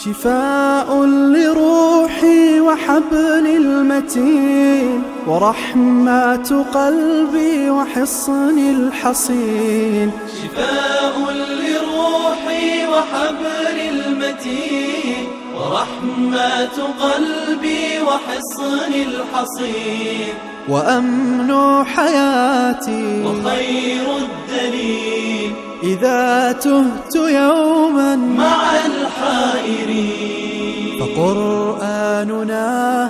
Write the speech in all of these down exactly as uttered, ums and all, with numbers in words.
شفاء لروحي وحبل المتين، ورحمة قلبي وحصن الحصين. شفاء لروحي وحبل المتين، ورحمة قلبي وحصن الحصين. وأمن حياتي وخير الدليل، إذا تهت يوما مع الحائرين. فقرآننا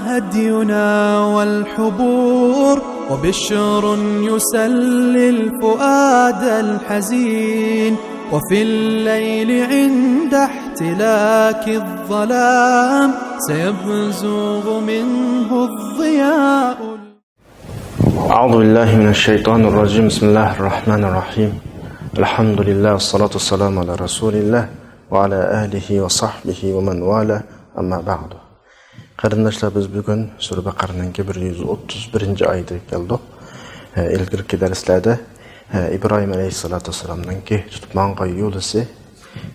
هدينا والحبور، وبشر يسلي الفؤاد الحزين. وفي الليل عند احتلاك الظلام، سيبزغ منه الضياء. أعوذ بالله من الشيطان الرجيم. بسم الله الرحمن الرحيم. الحمد لله والصلاة والسلام على رسول الله وعلى آله وصحبه ومن والاه. أما بعد. قېرىنداشلار، بىز بۈگۈن سۈرە بەقەرىنىڭكى بىر يۈز ئوتتۇز بىرىنچى ئايىتىگە كەلدۇق. ئە، ئىلگىرىكى دەرسلەردە، ئە، ئىبراھىم ئەلەيھىسسالاتۇ ۋەسسالامنىڭكى تۇتۇپ ماڭغان يولىسى،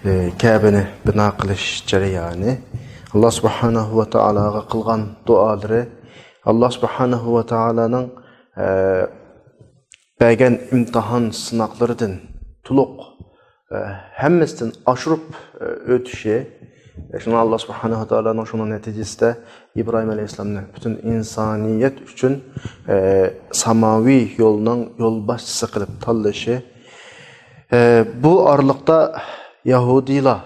ئە، كەبىنى بىنا قىلىش جەريانى، ئاللا سۇبھانەھۇ ۋە تائالاغا قىلغان دۇئالىرى، ئاللا سۇبھانەھۇ ۋە تائالانىڭ، ئە، بەرگەن ئىمتىھان سىناقلىرىدىن تولۇق، ئە، ھەممىسىدىن ئاشۇرۇپ، ئە، ئۆتۈشى، شۇڭا ئاللا سۇبھانەھۇ ۋە تائالانىڭ شۇنىڭ نەتىجىسىدە ئىبراھىم ئەلەيھىسسالامنى پۈتۈن ئىنسانىيەت ئۈچۈن، ئە، ساماۋىي يولنىڭ يولباشچىسى قىلىپ تاللىشى، ئە، بۇ ئارىلىقتا يەھۇدىيلار،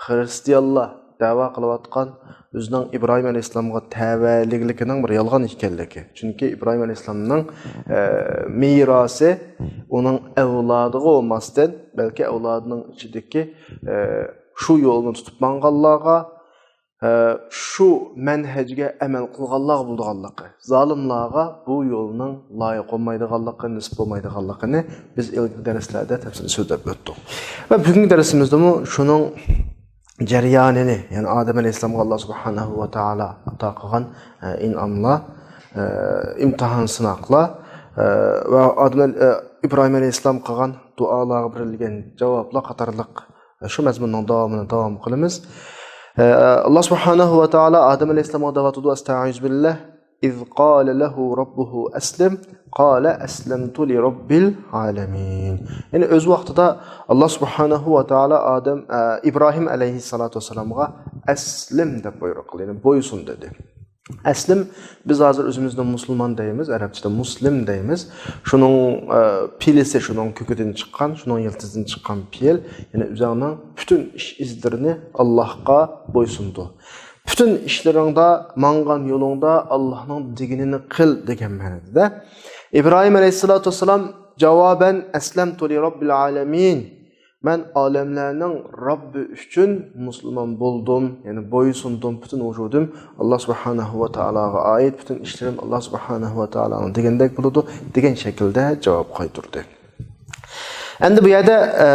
خىرىستىيانلار دەۋا قىلىۋاتقان ئۆزىنىڭ ئىبراھىم ئەلەيھىسسالامغا تەۋەلىكلىكىنىڭ بىر يالغان ئىكەنلىكى. چۈنكى ئىبراھىم ئەلەيھىسسالامنىڭ، ئە، مىراسى ئۇنىڭ ئەۋلادىغا بولماستىن، بەلكى ئەۋلادىنىڭ ئىچىدىكى، ئە، شۇ يولنى تۇتۇپ ماڭغانلارغا، ئە، شۇ مەنھەجگە ئەمەل قىلغانلارغا بولىدىغانلىقى، زالىملارغا بۇ يولنىڭ لايىق بولمايدىغانلىقى، نېسىپ بولمايدىغانلىقىنى بىز ئىلگىرىكى دەرسلەردە تەپسىلىي سۆزلەپ ئۆتتۇق. ۋە بۈگۈنكى دەرسىمىزدىمۇ شۇنىڭ جەريانىنى، يەنى ئادەم ئەلەيھىسسالامغا ئاللا سۇبھانەھۇ ۋە تائالا ئاتا قىلغان، ئە، ئىنئاملار، ئە، ئىمتىھان سىناقلار، ئە، ۋە ئادەم ئەل-، ئە، ئىبراھىم ئەلەيھىسسالام قىلغان دۇئالارغا بېرىلگەن جاۋابلار قاتارلىق، ئە، شۇ مەزمۇننىڭ داۋامىنى داۋام قىلىمىز. ئە، ئاللا سۇبھانەھۇ ۋە تائالا ئادەم ئەلەيھىسسالامغا دەۋاتىدۇ، ئەستەئىزۇ بىللاھ. إذ قال له ربه أسلم قال أسلمت لرب العالمين. يەنى ئۆز ۋاقتىدا ئاللا سۇبھانەھۇ ۋە تائالا ئادەم، ئە، ئىبراھىم ئەلەيھىسسالاتۇ ۋەسسالامغا ئەسلىم دەپ بۇيرۇق قىلدى، يەنى بويسۇن دېدى. ئەسلىم، بىز ھازىر ئۆزىمىزنى مۇسۇلمان دەيمىز، ئەرەبچىدە مۇسلىم دەيمىز. شۇنىڭ، ئە، پېئلىسى، شۇنىڭ كۆكىدىن چىققان، شۇنىڭ يىلتىزىدىن چىققان پېئىل. يەنى ئۆزۈڭنىڭ پۈتۈن ئىش ئىزلىرىنى ئاللاھقا بويسۇندۇر. پۈتۈن ئىشلىرىڭدا، ماڭغان يولۇڭدا ئاللاھنىڭ دېگىنىنى قىل دېگەن مەنىدە. ئىبراھىم ئەلەيھىسسالاتۇ ۋەسسالام جاۋابەن ئەسلەمتۇ لىرەببىل ئالەمىن. مەن ئالەملەرنىڭ رەببى ئۈچۈن مۇسۇلمان بولدۇم، يەنى بويسۇندۇم، پۈتۈن ۋۇجۇدۇم ئاللا سۇبھانەھۇ ۋە تائالاغا ئائىت، پۈتۈن ئىشلىرىم ئاللا سۇبھانەھۇ ۋە تائالانىڭ دېگىنىدەك بولىدۇ، دېگەن شەكىلدە جاۋاب قايتۇردى. ئەمدى بۇ يەردە، ئە،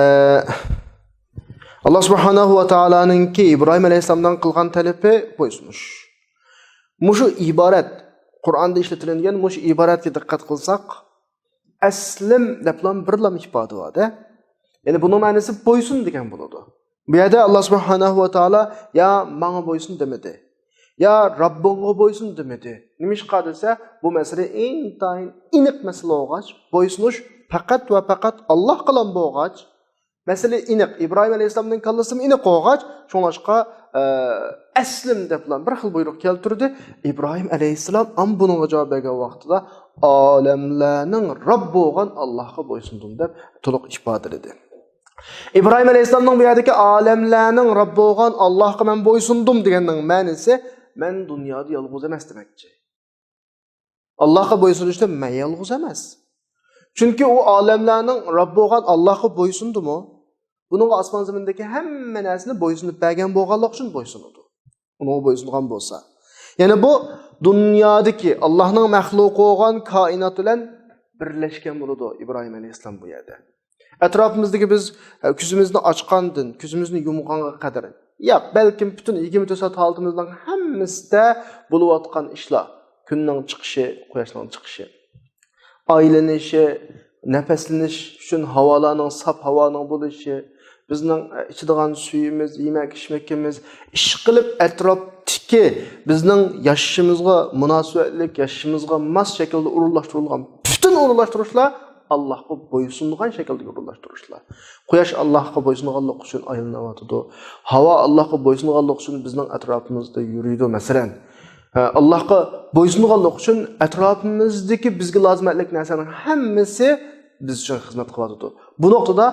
ئاللا سۇبھانەھۇ ۋە تائالانىڭكى ئىبراھىم ئەلەيھىسسالامدىن قىلغان تەلىپى بويسۇنۇش. مۇشۇ ئىبارەت، قۇرئاندا ئىشلىتىلىنگەن مۇشۇ ئىبارەتكە دىققەت قىلساق، ئەسلىم دەپلا بىرلا ئىپادە بار-دە. يەنى بۇنىڭ مەنىسى بويسۇن دېگەن بولىدۇ. بۇ يەردە ئاللا سۇبھانەھۇ ۋە تائالا يا ماڭا بويسۇن دېمىدى، يا رەببىڭغا بويسۇن دېمىدى. نېمىشقا دېسە، بۇ مەسىلە ئىنتايىن ئېنىق مەسىلە بولغاچ، بويسۇنۇش پەقەت ۋە پەقەت ئاللاھقىلا بولغاچ، مەسىلە ئېنىق، ئىبراھىم ئەلەيھىسسالامنىڭ كاللىسىمۇ ئېنىق بولغاچ، شۇڭلاشقا، ئە، ئەسلىم دەپلا بىر خىل بۇيرۇق كەلتۈردى. ئىبراھىم ئەلەيھىسسالام ئەمما بۇنىڭغا جاۋاب بەرگەن ۋاقتىدا، ئالەملەرنىڭ رەببى بولغان ئاللاھقا بويسۇندۇم دەپ تولۇق ئىپادىلىدى. ئىبراھىم ئەلەيھىسسالامنىڭ بۇ يەردىكى ئالەملەرنىڭ رەببى بولغان ئاللاھقا مەن بويسۇندۇم دېگەننىڭ مەنىسى، مەن دۇنيادا يالغۇز ئەمەس دېمەكچى. ئاللاھقا بويسۇنۇشتا مەن يالغۇز ئەمەس. چۈنكى ئۇ ئالەملەرنىڭ رەببى بولغان ئاللاھقا بويسۇندىمۇ؟ بۇنىڭغا ئاسمان زېمىندىكى ھەممە نەرسىنى بويسۇنۇپ بەرگەن بولغانلىقى ئۈچۈن بويسۇنىدۇ. ئۇنىڭغا بويسۇنغان بولسا. يەنى بۇ دۇنيادىكى ئاللاھنىڭ مەخلۇقى بولغان كائىنات بىلەن بىرلەشكەن بولىدۇ ئىبراھىم ئەلەيھىسسالام بۇ يەردە. ئەتراپىمىزدىكى بىز، ئە، كۆزىمىزنى ئاچقاندىن كۆزىمىزنى يۇمغانغا قەدەر، ياق، بەلكىم پۈتۈن يىگىرمە تۆت سائەت ھالىتىمىزنىڭ ھەممىسىدە بولۇۋاتقان ئىشلار، كۈننىڭ چىقىشى، قۇياشنىڭ چىقىشى، ئايلىنىشى، نەپەسلىنىش ئۈچۈن ھاۋالارنىڭ، ساپ ھاۋانىڭ بولۇشى، بىزنىڭ ئىچىدىغان سۈيىمىز، يېمەك ئىچمىكىمىز، ئىشقىلىپ ئەتراپتىكى بىزنىڭ ياشىشىمىزغا مۇناسىۋەتلىك، ياشىشىمىزغا ماس شەكىلدە ئورۇنلاشتۇرۇلغان پۈتۈن ئورۇنلاشتۇرۇشلار ئاللاھقا بويسۇنغان شەكىلدىكى ئورۇنلاشتۇرۇشلار. قۇياش ئاللاھقا بويسۇنغانلىقى ئۈچۈن ئايلىنىۋاتىدۇ. ھاۋا ئاللاھقا بويسۇنغانلىقى ئۈچۈن بىزنىڭ ئەتراپىمىزدا يۈرىدۇ، مەسىلەن. ھە، ئاللاھقا بويسۇنغانلىقى ئۈچۈن ئەتراپىمىزدىكى بىزگە لازىمەتلىك نەرسىنىڭ ھەممىسى بىز ئۈچۈن خىزمەت قىلىۋاتىدۇ. بۇ نۇقتىدا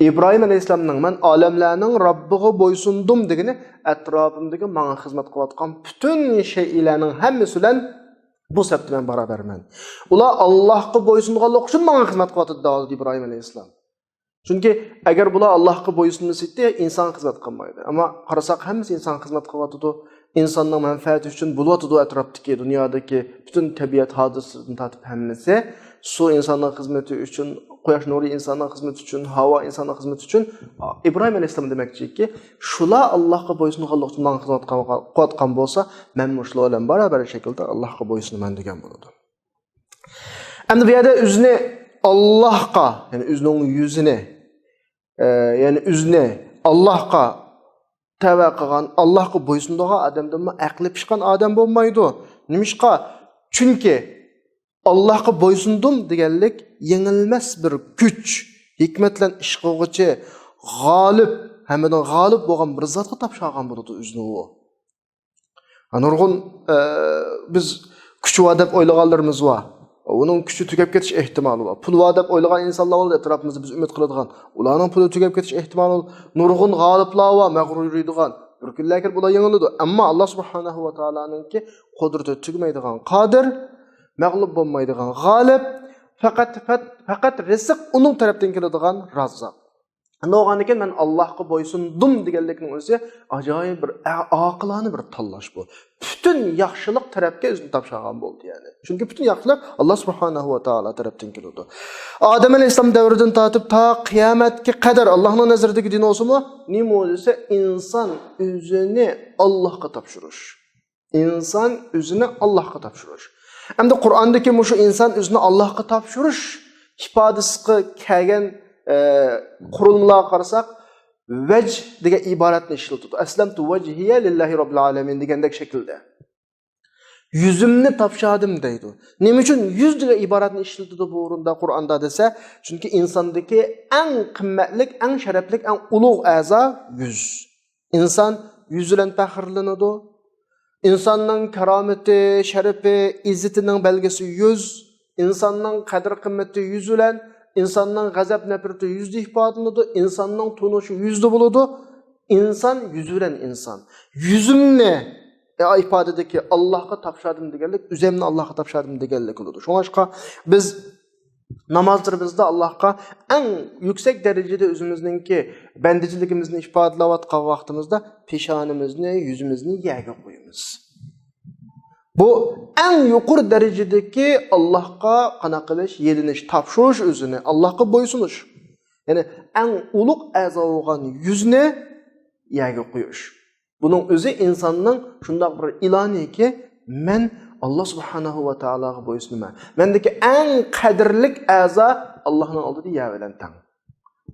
ئىبراھىم ئەلەيھىسسالامنىڭ «مەن ئالەملەرنىڭ رەببىغا بويسۇندۇم» دېگىنى ئەتراپىمدىكى ماڭا خىزمەت قىلىۋاتقان پۈتۈن شەيئىلەرنىڭ ھەممىسى بىلەن بۇ سەپتە مەن باراۋەرمەن. ئۇلار ئاللاھقا بويسۇنغانلىقى ئۈچۈن ماڭا خىزمەت قىلىۋاتىدۇ، دەۋاتىدۇ ئىبراھىم ئەلەيھىسسالام. چۈنكى ئەگەر بۇلار ئاللاھقا بويسۇنمىسا ئىدى، ئىنسان خىزمەت قىلمايدۇ. ئەمما قارىساق، ھەممىسى ئىنسان خىزمەت قىلىۋاتىدۇ. ئىنساننىڭ مەنپەئەتى ئۈچۈن بولۇۋاتىدۇ ئەتراپتىكى، دۇنيادىكى پۈتۈن تەبىئەت ھادىسىسىدىن تارتىپ ھەممىسى. سۇ ئىنساننىڭ خىزمىتى ئۈچۈن، قۇياش نۇرى ئىنساننىڭ خىزمىتى ئۈچۈن، ھاۋا ئىنساننىڭ خىزمىتى ئۈچۈن. ئىبراھىم ئەلەيھىسسالام دېمەكچىكى، شۇلار ئاللاھقا بويسۇنغانلىقى ئۈچۈن ماڭا خىزمەت قىلىۋاتقان بولسا، مەنمۇ شۇلار بىلەن باراۋەر شەكىلدە ئاللاھقا بويسۇنىمەن دېگەن بولىدۇ. ئەمدى بۇ يەردە ئۆزىنى ئاللاھقا، يەنى ئۆزىنىڭ يۈزىنى، ئە، يەنى ئۆزىنى ئاللاھقا تەۋە قىلغان، ئاللاھقا بويسۇنىدىغان ئادەمدىنمۇ ئەقلى پىشقان ئادەم بولمايدۇ. نېمىشقا؟ چۈنكى ئاللاھقا بويسۇندۇم دېگەنلىك يېڭىلمەس بىر كۈچ، ھېكمەت بىلەن ئىش قىلغۇچى، غالىب، ھەممىدىن غالىب بولغان بىر زاتقا تاپشۇرغان بولىدۇ ئۆزىنى ئۇ. ھە، نۇرغۇن، ئە، بىز كۈچى بار دەپ ئويلىغانلىرىمىز بار. ئۇنىڭ كۈچى تۈگەپ كېتىش ئېھتىمالى بار. پۇلى بار دەپ ئويلىغان ئىنسانلار بولىدۇ ئەتراپىمىزدا بىز ئۈمىد قىلىدىغان. ئۇلارنىڭ پۇلى تۈگەپ كېتىش ئېھتىمالى بار. نۇرغۇن غالىبلار بار، مەغرۇر يۈرىدىغان. بىر كۈنلەر كېلىپ ئۇلار يېڭىلىدۇ. ئەمما ئاللا سۇبھانەھۇ ۋە تائالانىڭكى قۇدرىتى تۈگىمەيدىغان قادىر، مەغلۇپ بولمايدىغان غالىب، پەقەت، پەقەت رىزىق ئۇنىڭ تەرەپتىن كېلىدىغان راززاق. ئەمدى بولغاندىكىن مەن ئاللاھقا بويسۇندۇم دېگەنلىكنىڭ ئۆزى ئاجايىپ بىر ئە-، ئاقىلانە بىر تاللاش بۇ. پۈتۈن ياخشىلىق تەرەپكە ئۆزىنى تاپشۇرغان بولدى، يەنى. چۈنكى پۈتۈن ياخشىلىق ئاللا سۇبھانەھۇ ۋە تائالا تەرەپتىن كېلىدۇ. ئادەم ئەلەيھىسسالام دەۋرىدىن تارتىپ تا قىيامەتكە قەدەر ئاللانىڭ نەزىرىدىكى دىن بولسىمۇ، نېمە دېسە ئىنسان ئۆزىنى ئاللاھقا تاپشۇرۇش. ئىنسان ئۆزىنى ئاللاھقا تاپشۇرۇش. ئەمدى قۇرئاندىكى مۇشۇ ئىنسان ئۆزىنى ئاللاھقا تاپشۇرۇش ئىپادىسىگە كەلگەن، ئە، قۇرۇلمىلارغا قارىساق، ۋەج دېگەن ئىبارەتنى ئىشلىتىدۇ. «ئەسلەمتۇ ۋەجھىيە لىللاھى رەببىل ئالەمىن» دېگەندەك شەكىلدە. يۈزۈمنى تاپشۇردۇم دەيدۇ. نېمە ئۈچۈن يۈز دېگەن ئىبارەتنى ئىشلىتىدۇ بۇ ئورۇندا قۇرئاندا دېسە، چۈنكى ئىنساندىكى ئەڭ قىممەتلىك، ئەڭ شەرەپلىك، ئەڭ ئۇلۇغ ئەزا يۈز. ئىنسان يۈزى بىلەن پەخىرلىنىدۇ. ئىنساننىڭ كارامىتى، شەرىپى، ئىززىتىنىڭ بەلگىسى يۈز. ئىنساننىڭ قەدىر-قىممىتى يۈز بىلەن، ئىنساننىڭ غەزەپ-نەپرىتى يۈزدە ئىپادىلىنىدۇ، ئىنساننىڭ تونۇشى يۈزدە بولىدۇ. ئىنسان يۈزى بىلەن ئىنسان. يۈزۈمنى، ئە، ئىپادىدىكى ئاللاھقا تاپشۇردۇم دېگەنلىك، ئۆزۈمنى ئاللاھقا تاپشۇردۇم دېگەنلىك بولىدۇ. شۇڭلاشقا بىز نامازلىرىمىزدا ئاللاھقا ئەڭ يۈكسەك دەرىجىدە ئۆزىمىزنىڭكى بەندىچىلىكىمىزنى ئىپادىلەۋاتقان ۋاقتىمىزدا پېشانىمىزنى، يۈزىمىزنى يەرگە قويىمىز. بۇ ئەڭ يۇقىرى دەرىجىدىكى ئاللاھقا قانداق قىلىش، يېلىنىش، تاپشۇرۇش ئۆزىنى، ئاللاھقا بويسۇنۇش. يەنى ئەڭ ئۇلۇغ ئەزا بولغان يۈزنى يەرگە قويۇش. بۇنىڭ ئۆزى ئىنساننىڭ شۇنداق بىر ئېلانىكى، مەن ئاللا سۇبھانەھۇ ۋە تائالاغا بويسۇنىمەن. مەندىكى ئەڭ قەدىرلىك ئەزا ئاللانىڭ ئالدىدا يەر بىلەن تەڭ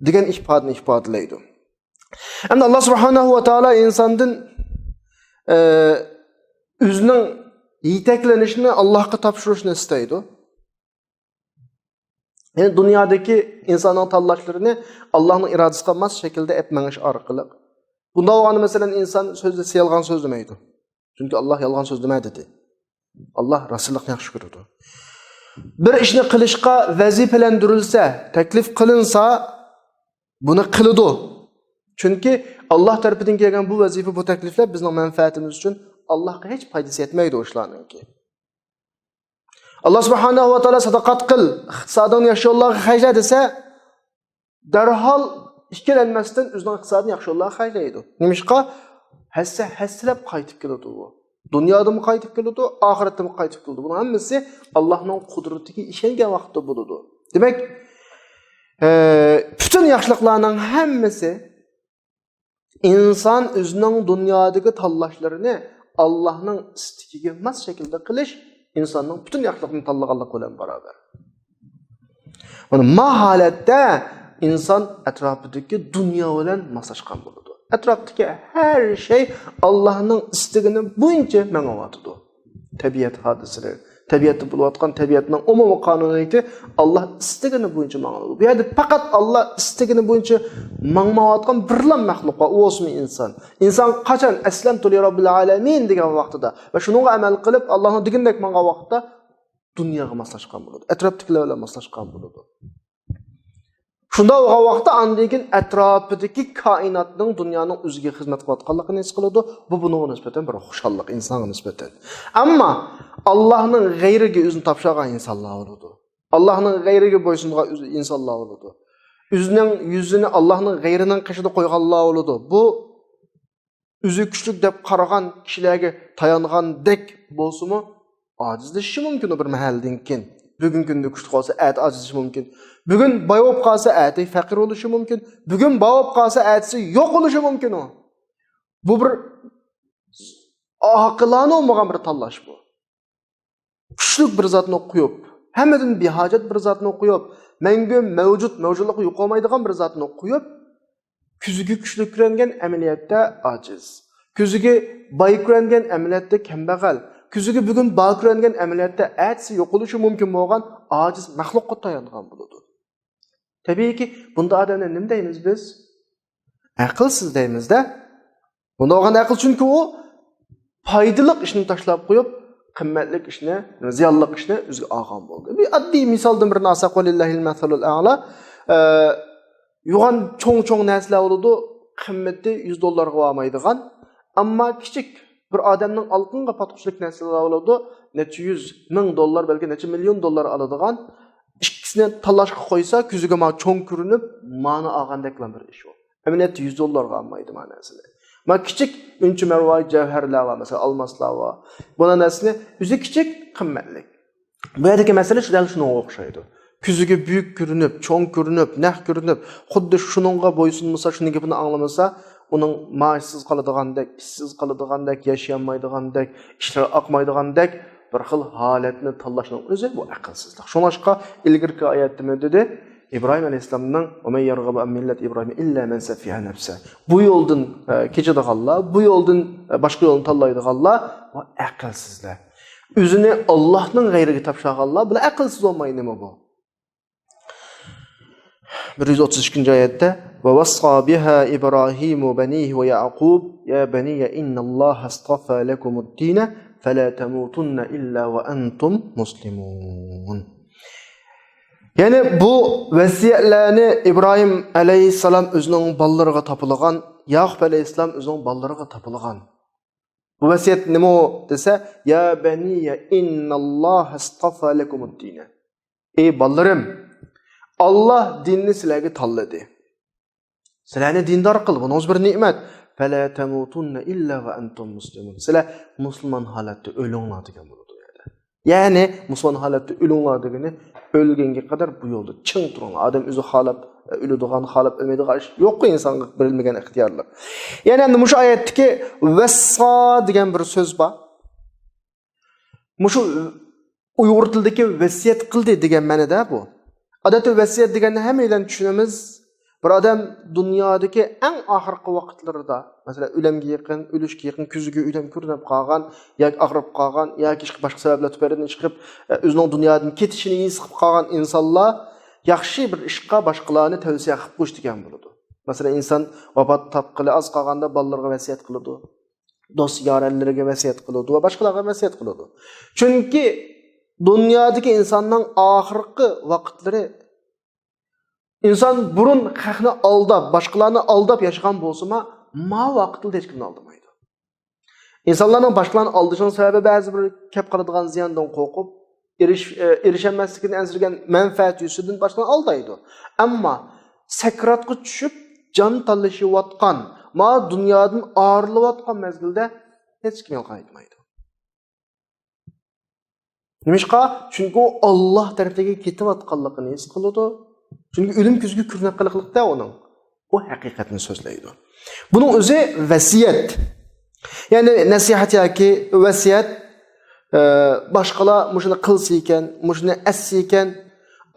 دېگەن ئىپادىنى ئىپادىلەيدۇ. ئەمدى ئاللا سۇبھانەھۇ ۋە تائالا ئىنساندىن، ئە، ئۆزىنىڭ يېتەكلىنىشىنى ئاللاھقا تاپشۇرۇشنى ئىستەيدۇ. يەنى دۇنيادىكى ئىنساننىڭ تاللاشلىرىنى ئاللانىڭ ئىرادىسىغا ماس شەكىلدە ئەپ مېڭىش ئارقىلىق. بۇنداق بولغاندا، مەسىلەن، ئىنسان سۆزلىسە يالغان سۆزلىمەيدۇ. چۈنكى ئاللا يالغان سۆزلىمە دېدى. ئاللا راستلىقنى ياخشى كۆرىدۇ. بىر ئىشنى قىلىشقا ۋەزىپىلەندۈرۈلسە، تەكلىپ قىلىنسا، بۇنى قىلىدۇ. چۈنكى ئاللا تەرىپىدىن كەلگەن بۇ ۋەزىپە، بۇ تەكلىپلەر بىزنىڭ مەنپەئەتىمىز ئۈچۈن، ئاللاغا ھېچ پايدىسى يەتمەيدۇ ئۇ ئىشلارنىڭكى. ئاللا سۇبھانەھۇ ۋە تائالا ساداقەت قىل، ئىقتىسادىڭنى ياخشى يوللارغا خەجلە دېسە، دەرھال ئىككىلەنمەستىن ئۆزىنىڭ ئىقتىسادىنى ياخشى يوللارغا خەجلەيدۇ. نېمىشقا؟ ھەسسە-، ھەسسىلەپ قايتىپ كېلىدۇ بۇ. دۇنيادىمۇ قايتىپ كېلىدۇ، ئاخىرەتتىمۇ قايتىپ كېلىدۇ. بۇنىڭ ھەممىسى ئاللانىڭ قۇدرىتىگە ئىشەنگەن ۋاقىتتا بولىدۇ. دېمەك، ئە، پۈتۈن ياخشىلىقلارنىڭ ھەممىسى ئىنسان ئۆزىنىڭ دۇنيادىكى تاللاشلىرىنى ئاللانىڭ ئىستىكىگە ماس شەكىلدە قىلىش ئىنساننىڭ پۈتۈن ياخشىلىقنى تاللىغانلىقى بىلەن باراۋەر. مانا، ما ھالەتتە ئىنسان ئەتراپىدىكى دۇنيا بىلەن ماسلاشقان بولىدۇ. ئەتراپتىكى ھەر شەي ئاللاھنىڭ ئىستىگىنى بويىچە مېڭىۋاتىدۇ. تەبىئەت ھادىسىلىرى، تەبىئەتتە بولۇۋاتقان تەبىئەتنىڭ ئومۇمىي قانۇنىيىتى ئاللا ئىستىگىنى بويىچە ماڭىدۇ. بۇ يەردە پەقەت ئاللا ئىستىگىنى بويىچە ماڭمايۋاتقان بىرلا مەخلۇق بار، ئۇ بولسىمۇ ئىنسان. ئىنسان قاچان «ئەسلەمتۇ لىرەببىل ئالەمىن» دېگەن ۋاقتىدا ۋە شۇنىڭغا ئەمەل قىلىپ، ئاللانىڭ دېگىنىدەك ماڭغان ۋاقىتتا دۇنياغا ماسلاشقان بولىدۇ، ئەتراپتىكىلەر بىلەن ماسلاشقان بولىدۇ. شۇنداق بولغان ۋاقىتتا ئاندىن كېيىن ئەتراپىدىكى كائىناتنىڭ، دۇنيانىڭ ئۆزىگە خىزمەت قىلىۋاتقانلىقىنى ھېس قىلىدۇ. بۇ بۇنىڭغا نىسبەتەن بىر خۇشاللىق، ئىنسانغا نىسبەتەن. ئەمما ئاللاھنىڭ غەيرىگە ئۆزىنى تاپشۇرغان ئىنسانلار بولىدۇ. ئاللاھنىڭ غەيرىگە بويسۇنغان ئۆز-، ئىنسانلار بولىدۇ. ئۆزىنىڭ يۈزىنى ئاللاھنىڭ غەيرىنىڭ قېشىدا قويغانلار بولىدۇ. بۇ ئۆزى كۈچلۈك دەپ قارىغان كىشىلەرگە تايانغاندەك بولسىمۇ، ئاجىزلىشىشى مۇمكىن ئۇ بىر مەھەلدىن كېيىن. بۈگۈنكى كۈندە كۈچلۈك بولسا، ئەتە ئاجىزلىشىشى مۇمكىن. بۈگۈن باي بولۇپ قالسا، ئەتە پەقىر بولۇشى مۇمكىن. بۈگۈن بار بولۇپ قالسا، ئەتىسى يوق بولۇشى مۇمكىن ئۇ. بۇ بىر ئاقىلانە بولمىغان بىر تاللاش بۇ. كۈچلۈك بىر زاتنى قويۇپ، ھەممىدىن بىھاجەت بىر زاتنى قويۇپ، مەڭگۈ مەۋجۇت، مەۋجۇتلۇقى يوقالمايدىغان بىر زاتنى قويۇپ، كۆزىگە كۈچلۈك كۆرۈنگەن ئەمەلىيەتتە ئاجىز. كۆزىگە باي كۆرۈنگەن ئەمەلىيەتتە كەمبەغەل. كۆزىگە بۈگۈن بار كۆرۈنگەن ئەمەلىيەتتە ئەتىسى يوقىلىشى مۇمكىن بولغان ئاجىز مەخلۇققا تايانغان بولىدۇ. تەبىئىيكى، بۇنداق ئادەمنى نېمە دەيمىز بىز؟ ئەقىلسىز دەيمىز-دە. بۇنداق بولغان ئەقىل، چۈنكى ئۇ پايدىلىق ئىشنى تاشلاپ قويۇپ، قىممەتلىك ئىشنى، زىيانلىق ئىشنى ئۆزىگە ئالغان بولدى. بىر ئاددىي مىسالدىن بىرنى ئالساق، ۋەلىللاھىل مەسەلۇل ئەئلا. ئە، يوغان چوڭ-چوڭ نەرسىلەر بولىدۇ، قىممىتى يۈز دوللارغا بارمايدىغان. ئەمما كىچىك بىر ئادەمنىڭ ئالقۇنغا پاتقۇچىلىك نەرسىلەر بولىدۇ، نەچچە يۈز، مىڭ دوللار، بەلكى نەچچە مىليون دوللار ئالىدىغان. ئىككىسىنى تاللاشقا قويسا، كۆزىگە ما چوڭ كۆرۈنۈپ، مانا ئالغاندەكلا بىر ئىش ئۇ. ئەمەلىيەتتە يۈز دوللارغا ئالمايدۇ ما نەرسىنى. ما كىچىك ئۈنچە مەرۋايىت جەۋھەرلەر بار، مەسىلەن، ئالماسلار بار. بۇ نەرسىنى ئۆزى كىچىك، قىممەتلىك. بۇ يەردىكى مەسىلە شۇ دەل شۇنىڭغا ئوخشايدۇ. كۆزىگە بۈيۈك كۆرۈنۈپ، چوڭ كۆرۈنۈپ، نەق كۆرۈنۈپ، خۇددى شۇنىڭغا بويسۇنمىسا، شۇنىڭ گېپىنى ئاڭلىمىسا، ئۇنىڭ مائاشسىز قالىدىغاندەك، ئىشسىز قالىدىغاندەك، ياشىيالمايدىغاندەك، ئىشلار ئاقمايدىغاندەك بىر خىل ھالەتنى تاللاشنىڭ ئۆزى بۇ ئەقىلسىزلىق. شۇڭلاشقا ئىلگىرىكى ئايەتتىمۇ دېدى، ئىبراھىم ئەلەيھىسسالامنىڭ «وَمَن يَرْغَبُ عَنْ مِلَّةِ إِبْرَاهِيمَ إِلَّا مَنْ سَفِهَ نَفْسَهُ». بۇ يولدىن، ئە، كېچىدىغانلار، بۇ يولدىن، ئە، باشقا يولنى تاللايدىغانلار، بۇ ئەقىلسىزلەر. ئۆزىنى ئاللاھنىڭ غەيرىگە تاپشۇرغانلار، بۇلار ئەقىلسىز بولماي نېمە بۇ؟ بىر يۈز ئوتتۇز ئىككىنچى ئايەتتە، «وَوَصَّى بِهَا إِبْرَاهِيمُ بَنِيهِ وَيَعْقُوبُ يَا بَنِيَّ إِنَّ اللَّهَ اصْطَفَى لَكُمُ الدِّينَ فَلَا تَمُوتُنَّ إِلَّا وَأَنْتُمْ مُسْلِمُونَ.» يەنى بۇ ۋەسىيەتلەرنى ئىبراھىم ئەلەيھىسسالام ئۆزىنىڭ بالىلىرىغا تاپىلىغان، ياقۇپ ئەلەيھىسسالام ئۆزىنىڭ بالىلىرىغا تاپىلىغان. بۇ ۋەسىيەت نېمە دېسە، «يا بەنىيە ئىنناللاھە ئىستافا لەكۇمۇددىنە.» ئەي بالىلىرىم، ئاللا دىننى سىلەرگە تاللىدى. سىلەرنى دىندار قىلدى، بۇنىڭىز بىر نېمەت. «فەلە تەمۇتۇننە ئىللا ۋە ئەنتۇم مۇسلىمۇن.» سىلەر مۇسۇلمان ھالەتتە ئۆلۈڭلار دېگەن بولىدۇ بۇ يەردە. يەنى مۇسۇلمان ھالەتتە ئۆلۈڭلار دېگىنى ئۆلگەنگە قەدەر بۇ يولدا چىڭ تۇرۇڭلار. ئادەم ئۆزى خالاپ، ئە، ئۆلىدىغان، خالاپ ئۆلمەيدىغان ئىش يوققۇ ئىنسانغا بېرىلمىگەن ئىختىيارلىق. يەنى ئەمدى مۇشۇ ئايەتتىكى ۋەسسا دېگەن بىر سۆز بار. مۇشۇ ئۇيغۇر تىلىدىكى ۋەسىيەت قىلدى دېگەن مەنىدە بۇ. ئادەتتە ۋەسىيەت دېگەننى ھەممەيلەن چۈشىنىمىز. بىر ئادەم دۇنيادىكى ئەڭ ئاخىرقى ۋاقىتلىرىدا، مەسىلەن، ئۆلۈمگە يېقىن، ئۆلۈشكە يېقىن كۆزىگە ئۆلۈم كۆرۈنۈپ قالغان ياكى ئاغرىپ قالغان ياكى باشقا سەۋەبلەر تۈپەيلىدىن چىقىپ، ئۆزىنىڭ دۇنيادىن كېتىشىنى ھېس قىلىپ قالغان ئىنسانلار ياخشى بىر ئىشقا باشقىلارنى تەۋسىيە قىلىپ قويۇش دېگەن بولىدۇ. مەسىلەن، ئىنسان ۋاپات تاپقىلى ئاز قالغاندا بالىلىرىغا ۋەسىيەت قىلىدۇ. دوست يارەنلىرىگە ۋەسىيەت قىلىدۇ ۋە باشقىلارغا ۋەسىيەت قىلىدۇ. چۈنكى دۇنيادىكى ئىنساننىڭ ئاخىرقى ۋاقىتلىرى، ئىنسان بۇرۇن خەقنى ئالداپ، باشقىلارنى ئالداپ ياشىغان بولسىمۇ، ما ۋاقىتلىرىدا ھېچكىمنى ئالدىمايدۇ. ئىنسانلارنىڭ باشقىلارنى ئالدىشىنىڭ سەۋەبى بەزى بىر كەپ قالىدىغان زىياندىن قورقۇپ، ئېرىش-، ئېرىشەلمەسلىكىدىن ئەنسىرىگەن مەنپەئەت يۈزىسىدىن باشقىلارنى ئالدايدۇ. ئەمما سەكراتقا چۈشۈپ، جان تالىشىۋاتقان، ما دۇنيادىن ئايرىلىۋاتقان مەزگىلدە ھېچكىم يالغان ئېيتمايدۇ. نېمىشقا؟ چۈنكى ئۇ ئاللا تەرىپىدىن كېتىۋاتقانلىقىنى ھېس قىلىدۇ. چۈنكى ئۆلۈم كۆزگە كۆرۈنۈپ قېلىقلىقتا ئۇنىڭ. ئۇ ھەقىقەتنى سۆزلەيدۇ. بۇنىڭ ئۆزى ۋەسىيەت. يەنى نەسىھەت ياكى ۋەسىيەت، ئە، باشقىلار مۇشۇنى قىلسا ئىكەن، مۇشۇنى ئەتسە ئىكەن،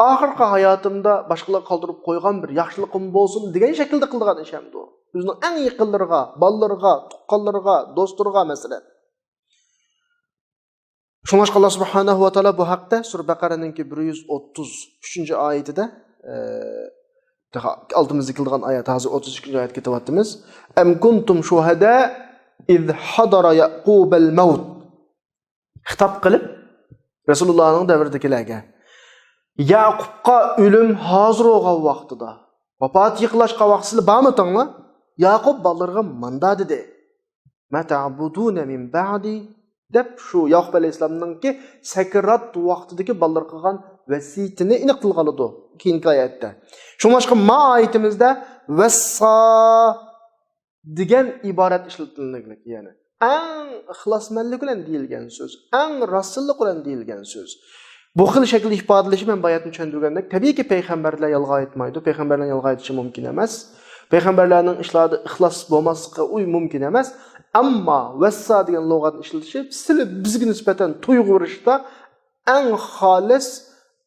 ئاخىرقى ھاياتىمدا باشقىلارغا قالدۇرۇپ قويغان بىر ياخشىلىقىم بولسۇن دېگەن شەكىلدە قىلىدىغان ئىش ئەمدى ئۇ. ئۆزىنىڭ ئەڭ يېقىنلىرىغا، بالىلىرىغا، تۇغقانلىرىغا، دوستلىرىغا، مەسىلەن. شۇڭلاشقا، ئاللا سۇبھانەھۇ ۋە تائالا بۇ ھەقتە سۈرە بەقەرەنىڭكى بىر يۈز ئوتتۇز ئۈچىنچى ئايىتىدە، ئە، تېخى ئالدىمىزدا كېلىدىغان ئايەت، ھازىر ئوتتۇز ئىككىنچى ئايەتكە كېتىۋاتىمىز. ئەم كۇنتۇم شۇھەدە ئىز ھەدەرە يەئقۇبەل مەۋت. خىتاب قىلىپ، رەسۇلۇللانىڭ دەۋرىدىكىلەرگە، ياقۇپقا ئۆلۈم ھازىر بولغان ۋاقتىدا، ۋاپات يېقىنلاشقان ۋاقتىدا سىلەر بارمىتىڭلار؟ ياقۇپ بالىلىرىغا ماندا دېدى: ما تعبدون من بعدي، دەپ شۇ ياقۇپ ئەلەيھىسسالامنىڭكى سەكرات ۋاقتىدىكى بالىلىرىغا قىلغان ۋەسىيىتىنى ئېنىق تىلغا ئالىدۇ كېيىنكى ئايەتتە. شۇڭلاشقا ما ئايىتىمىزدە ۋەسسا دېگەن ئىبارەت ئىشلىتىلگەن، يەنى ئەڭ ئىخلاسمەنلىك بىلەن دېيىلگەن سۆز، ئەڭ راستچىللىق بىلەن دېيىلگەن سۆز. بۇ خىل شەكىلدە ئىپادىلىشى مەن باياتىن چۈشەندۈرگەندەك، تەبىئىيكى، پەيغەمبەرلەر يالغان ئېيتمايدۇ، پەيغەمبەرلەرنىڭ يالغان ئېيتىشى مۇمكىن ئەمەس. پەيغەمبەرلەرنىڭ ئىشلاردا ئىخلاس بولماسلىقى ئۇ مۇمكىن ئەمەس. ئەمما ۋەسسا دېگەن لۇغەتنى ئىشلىتىشى سىلى بىزگە نىسبەتەن تۇيغۇ بېرىشتا ئەڭ خالىس،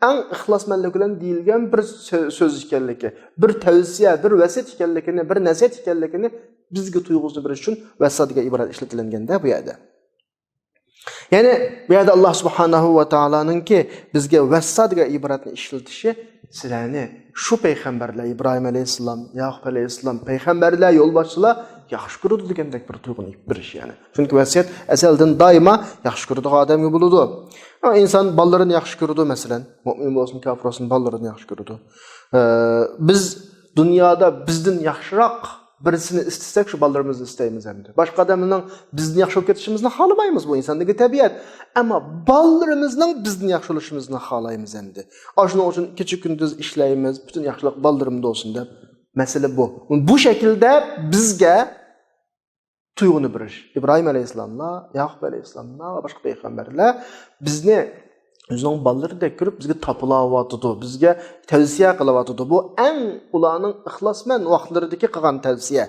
ئەڭ ئىخلاسمەنلىك بىلەن دېيىلگەن بىر سۆ-، سۆز ئىكەنلىكى، بىر تەۋسىيە، بىر ۋەسىيەت ئىكەنلىكىنى، بىر نەسىھەت ئىكەنلىكىنى بىزگە تۇيغۇزۇپ بېرىش ئۈچۈن ۋەسسا دېگەن ئىبارەت ئىشلىتىلگەندە بۇ يەردە. يەنى بۇ يەردە ئاللا سۇبھانەھۇ ۋە تائالانىڭكى بىزگە ۋەسسا دېگەن ئىبارەتنى ئىشلىتىشى سىلەرنى شۇ پەيغەمبەرلەر، ئىبراھىم ئەلەيھىسسالام، ياقۇپ ئەلەيھىسسالام، پەيغەمبەرلەر، يولباشچىلار ياخشى كۆرىدۇ دېگەندەك بىر تۇيغۇنى بېرىش، يەنى. چۈنكى ۋەسىيەت ئەزەلدىن دائىما ياخشى كۆرىدىغان ئادەمگە بولىدۇ. ھە، ئىنسان بالىلىرىنى ياخشى كۆرىدۇ، مەسىلەن، مۇئمىن بولسۇن، كاپىر بولسۇن، بالىلىرىنى ياخشى كۆرىدۇ. ئە، بىز دۇنيادا بىزدىن ياخشىراق بىرسىنى ئىستىسەك، شۇ بالىلىرىمىزنى ئىستەيمىز ئەمدى. باشقا ئادەمنىڭ بىزدىن ياخشى بولۇپ كېتىشىمىزنى خالىمايمىز، بۇ ئىنساندىكى تەبىئەت. ئەمما بالىلىرىمىزنىڭ بىزدىن ياخشى بولۇشىمىزنى خالايمىز ئەمدى. ئاشۇنىڭ ئۈچۈن كېچە-كۈندۈز ئىشلەيمىز، پۈتۈن ياخشىلىق بالىلىرىمدا بولسۇن دەپ. مەسىلە بۇ. بۇ شەكىلدە بىزگە تۇيغۇنى بېرىش. ئىبراھىم ئەلەيھىسسالاملار، ياقۇپ ئەلەيھىسسالاملار ۋە باشقا پەيغەمبەرلەر بىزنى ئۆزىنىڭ بالىلىرىدەك كۆرۈپ، بىزگە تاپىلاۋاتىدۇ، بىزگە تەۋسىيە قىلىۋاتىدۇ. بۇ ئەڭ ئۇلارنىڭ ئىخلاسمەن ۋاقىتلىرىدىكى قىلغان تەۋسىيە.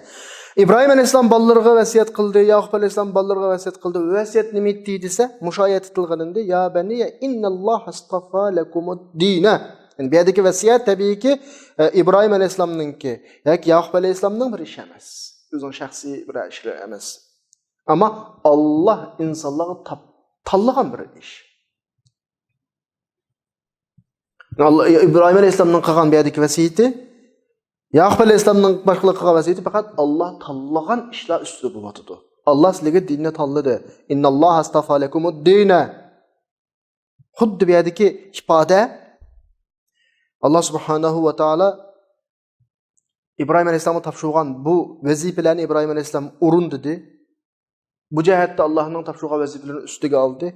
ئىبراھىم ئەلەيھىسسالام بالىلىرىغا ۋەسىيەت قىلدى، ياقۇپ ئەلەيھىسسالام بالىلىرىغا ۋەسىيەت قىلدى. ۋەسىيەت نېمە ئىدى دېسە، مۇشۇ ئايەتتە تىلغا ئېلىندى: يا بەنىييە ئىنناللاھە ئىستافا لەكۇمۇددىن. يەنى بۇ يەردىكى ۋەسىيەت تەبىئىيكى، ئە، ئىبراھىم ئەلەيھىسسالامنىڭكى ياكى ياقۇپ ئەلەيھىسسالامنىڭ بىر ئىشى ئەمەس. ئۆزىنىڭ شەخسىي بىر ئىشى ئەمەس. ئەمما ئاللا ئىنسانلارغا تاپ-، تاللىغان بىر ئىش. ئاللا، ئىبراھىم ئەلەيھىسسالامنىڭ قىلغان بۇ يەردىكى ۋەسىيىتى، ياقۇپ ئەلەيھىسسالامنىڭ باشقىلارغا قىلغان ۋەسىيىتى پەقەت ئاللا تاللىغان ئىشلار ئۈستىدە بولۇۋاتىدۇ. ئاللا سىلەرگە دىننى تاللىدى. ئىنناللاھە ئىستافا لەكۇمۇددىنە. خۇددى بۇ يەردىكى ئىپادە، ئاللا سۇبھانەھۇ ۋە تائالا ئىبراھىم ئەلەيھىسسالامغا تاپشۇرغان بۇ ۋەزىپىلەرنى ئىبراھىم ئەلەيھىسسالام ئورۇندىدى. بۇ جەھەتتە ئاللانىڭ تاپشۇرغان ۋەزىپىلىرىنى ئۈستىگە ئالدى.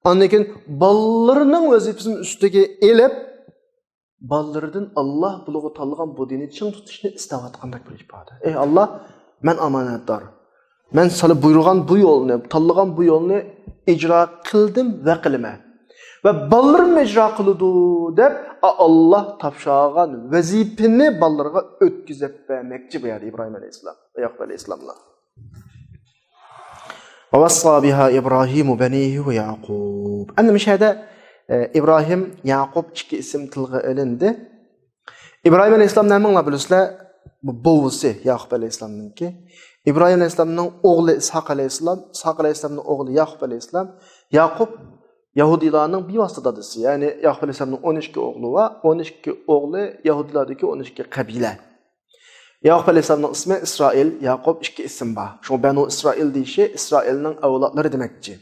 ئاندىن كېيىن بالىلىرىنىڭ ۋەزىپىسىنى ئۈستىگە ئېلىپ، بالىلىرىدىن ئاللا بۇلارغا تاللىغان بۇ دىننى چىڭ تۇتۇشنى ئىستەۋاتقاندەك بىر ئىپادە. ئەي ئاللا، مەن ئامانەتدار. مەن ساڭا بۇيرۇغان بۇ يولنى، تاللىغان بۇ يولنى ئىجرا قىلدىم ۋە قىلىمەن. ۋە بالىلىرىم ئىجرا قىلىدۇ دەپ، ئا-، ئاللا تاپشۇرغان ۋەزىپىنى بالىلىرىغا ئۆتكۈزۈپ بەرمەكچى بۇ يەردە ئىبراھىم ئەلەيھىسسالام ۋە ياقۇپ ئەلەيھىسسالاملار. ۋەۋەسسا بىھا ئىبراھىمۇ بەنىھى ۋە يەئقۇب. ئەمدى مۇشۇ يەردە، ئە، ئىبراھىم، يەقۇب ئىككى ئىسىم تىلغا ئېلىندى. ئىبراھىم ئەلەيھىسسالامنى ھەممىڭلار بىلىسىلەر، بۇ بوۋىسى ياقۇپ ئەلەيھىسسالامنىڭكى. ئىبراھىم ئەلەيھىسسالامنىڭ ئوغلى ئىسھاق ئەلەيھىسسالام، ئىسھاق ئەلەيھىسسالامنىڭ ئوغلى ياقۇپ ئەلەيھىسسالام. ياقۇپ يەھۇدىيلارنىڭ بىۋاسىتە دادىسى، يەنى ياقۇپ ئەلەيھىسسالامنىڭ ئون ئىككى ئوغلى بار، ئون ئىككى ئوغلى يەھۇدىيلاردىكى ئون ئىككى قەبىلە. ياقۇپ ئەلەيھىسسالامنىڭ ئىسمى ئىسرائىل، ياقۇپ ئىككى ئىسىم بار. شۇڭا بەنۇ ئىسرائىل دېيىشى ئىسرائىلنىڭ ئەۋلادلىرى دېمەكچى.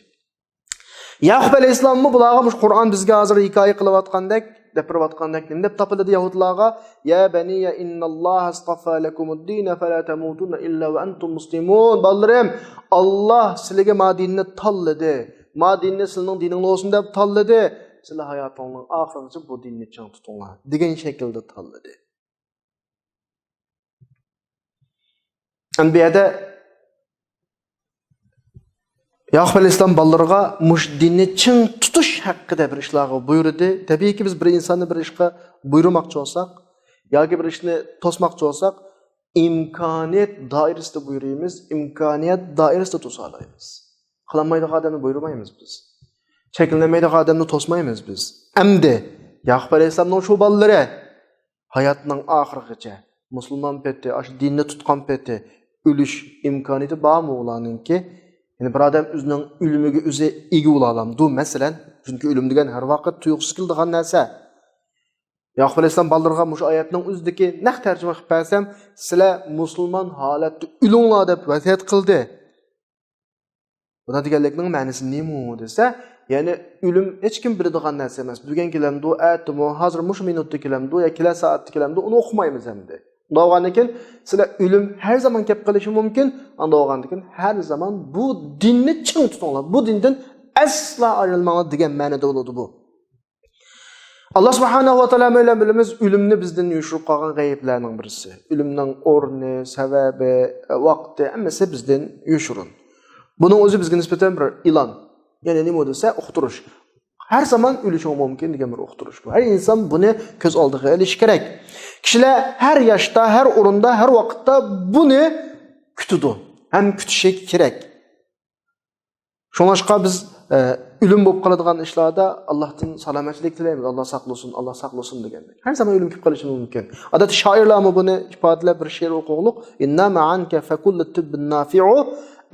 ياقۇپ ئەلەيھىسسالاممۇ بۇلارغا مۇشۇ قۇرئان بىزگە ھازىر ھېكايە قىلىۋاتقاندەك، دەپ بېرىۋاتقاندەك، نېمە دەپ تاپىلىدى يەھۇدىيلارغا؟ يا بەنىييە ئىنناللاھە ئىستافا لەكۇمۇددىنە فەلا تەمۇتۇننە ئىللا ۋە ئەنتۇم مۇسلىمۇن. بالىلىرىم، ئاللا سىلىگە ما دىننى تاللىدى. ما دىننى سىلىنىڭ دىنىڭ بولسۇن دەپ تاللىدى. سىلەر ھاياتىڭنىڭ ئاخىرىغىچە بۇ دىننى چىڭ تۇتۇڭلار، دېگەن شەكىلدە تاللىدى. ئەمدى بۇ يەردە ياقۇپ ئەلەيھىسسالام بالىلىرىغا مۇشۇ دىننى چىڭ تۇتۇش ھەققىدە بىر ئىشلارغا بۇيرۇدى. تەبىئىيكى، بىز بىر ئىنساننى بىر ئىشقا بۇيرۇماقچى بولساق ياكى بىر ئىشنى توسماقچى بولساق، ئىمكانىيەت دائىرىسىدە بۇيرۇيمىز، ئىمكانىيەت دائىرىسىدە توسالايمىز. قىلالمايدىغان ئادەمنى بۇيرۇمايمىز بىز. شەكىللەنمەيدىغان ئادەمنى توسمايمىز بىز. ئەمدى يەقۇپ ئەلەيھىسسالامنىڭ شۇ بالىلىرى ھاياتنىڭ ئاخىرىغىچە مۇسۇلمان پېتى، ئاشۇ دىننى تۇتقان پېتى ئۆلۈش ئىمكانىيىتى بارمۇ ئۇلارنىڭكى؟ يەنى بىر ئادەم ئۆزىنىڭ ئۆلۈمىگە ئۆزى ئىگە بولالامدۇ، مەسىلەن؟ چۈنكى ئۆلۈم دېگەن ھەر ۋاقىت تۇيۇقسىز كېلىدىغان نەرسە. يەقۇپ ئەلەيھىسسالام بالىلىرىغا مۇشۇ ئايەتنىڭ ئۆزىدىكى نەق تەرجىمە قىلىپ بەرسەم، سىلەر مۇسۇلمان ھالەتتە ئۆلۈڭلار دەپ ۋەسىيەت قىلدى. بۇنىڭ دېگەنلىكنىڭ مەنىسى نېمە دېسە، يەنى ئۆلۈم ھېچكىم بىلىدىغان نەرسە ئەمەس. بۈگۈن كېلەمدۇ، ئەتىمۇ، ھازىر مۇشۇ مىنۇتتا كېلەمدۇ يا كېلەر سائەتتە كېلەمدۇ، ئۇنى ئۇقمايمىز ئەمدى. ئۇنداق بولغاندىن كېيىن سىلەر ئۆلۈم ھەر زامان كەپ قېلىشى مۇمكىن. ئۇنداق بولغاندىن كېيىن ھەر زامان بۇ دىننى چىڭ تۇتۇڭلار، بۇ دىندىن ئەسلا ئايرىلماڭلار دېگەن مەنىدە بولىدۇ بۇ. ئاللا سۇبھانەھۇ ۋە تائالا بىلەن بىلىمىز، ئۆلۈمنى بىزدىن يوشۇرۇپ قالغان غەيىبلەرنىڭ بىرسى. ئۆلۈمنىڭ ئورنى، سەۋەبى، ۋاقتى، ھەممىسى بىزدىن يوشۇرۇن. بۇنىڭ ئۆزى بىزگە نىسبەتەن بىر ئېلان. يەنى نېمە دېسە، ئۇقتۇرۇش. ھەر زامان ئۆلۈشۈڭ مۇمكىن دېگەن بىر ئۇقتۇرۇش بۇ. ھەر ئىنسان بۇنى كۆز ئالدىغا ئېلىشى كېرەك. كىشىلەر ھەر ياشتا، ھەر ئورۇندا، ھەر ۋاقىتتا بۇنى كۈتىدۇ ھەم كۈتۈشى كېرەك. شۇڭلاشقا بىز، ئە، ئۆلۈم بولۇپ قالىدىغان ئىشلاردا ئاللاھتىن سالامەتلىك تىلەيمىز، «ئاللا ساقلىسۇن، ئاللا ساقلىسۇن» دېگەندەك. ھەر زامان ئۆلۈم كېلىپ قېلىشى مۇمكىن. ئادەتتە شائىرلارمۇ بۇنى ئىپادىلەپ بىر شېئىر ئوقۇغۇلۇق، «إنام عنك فكل طب نافع،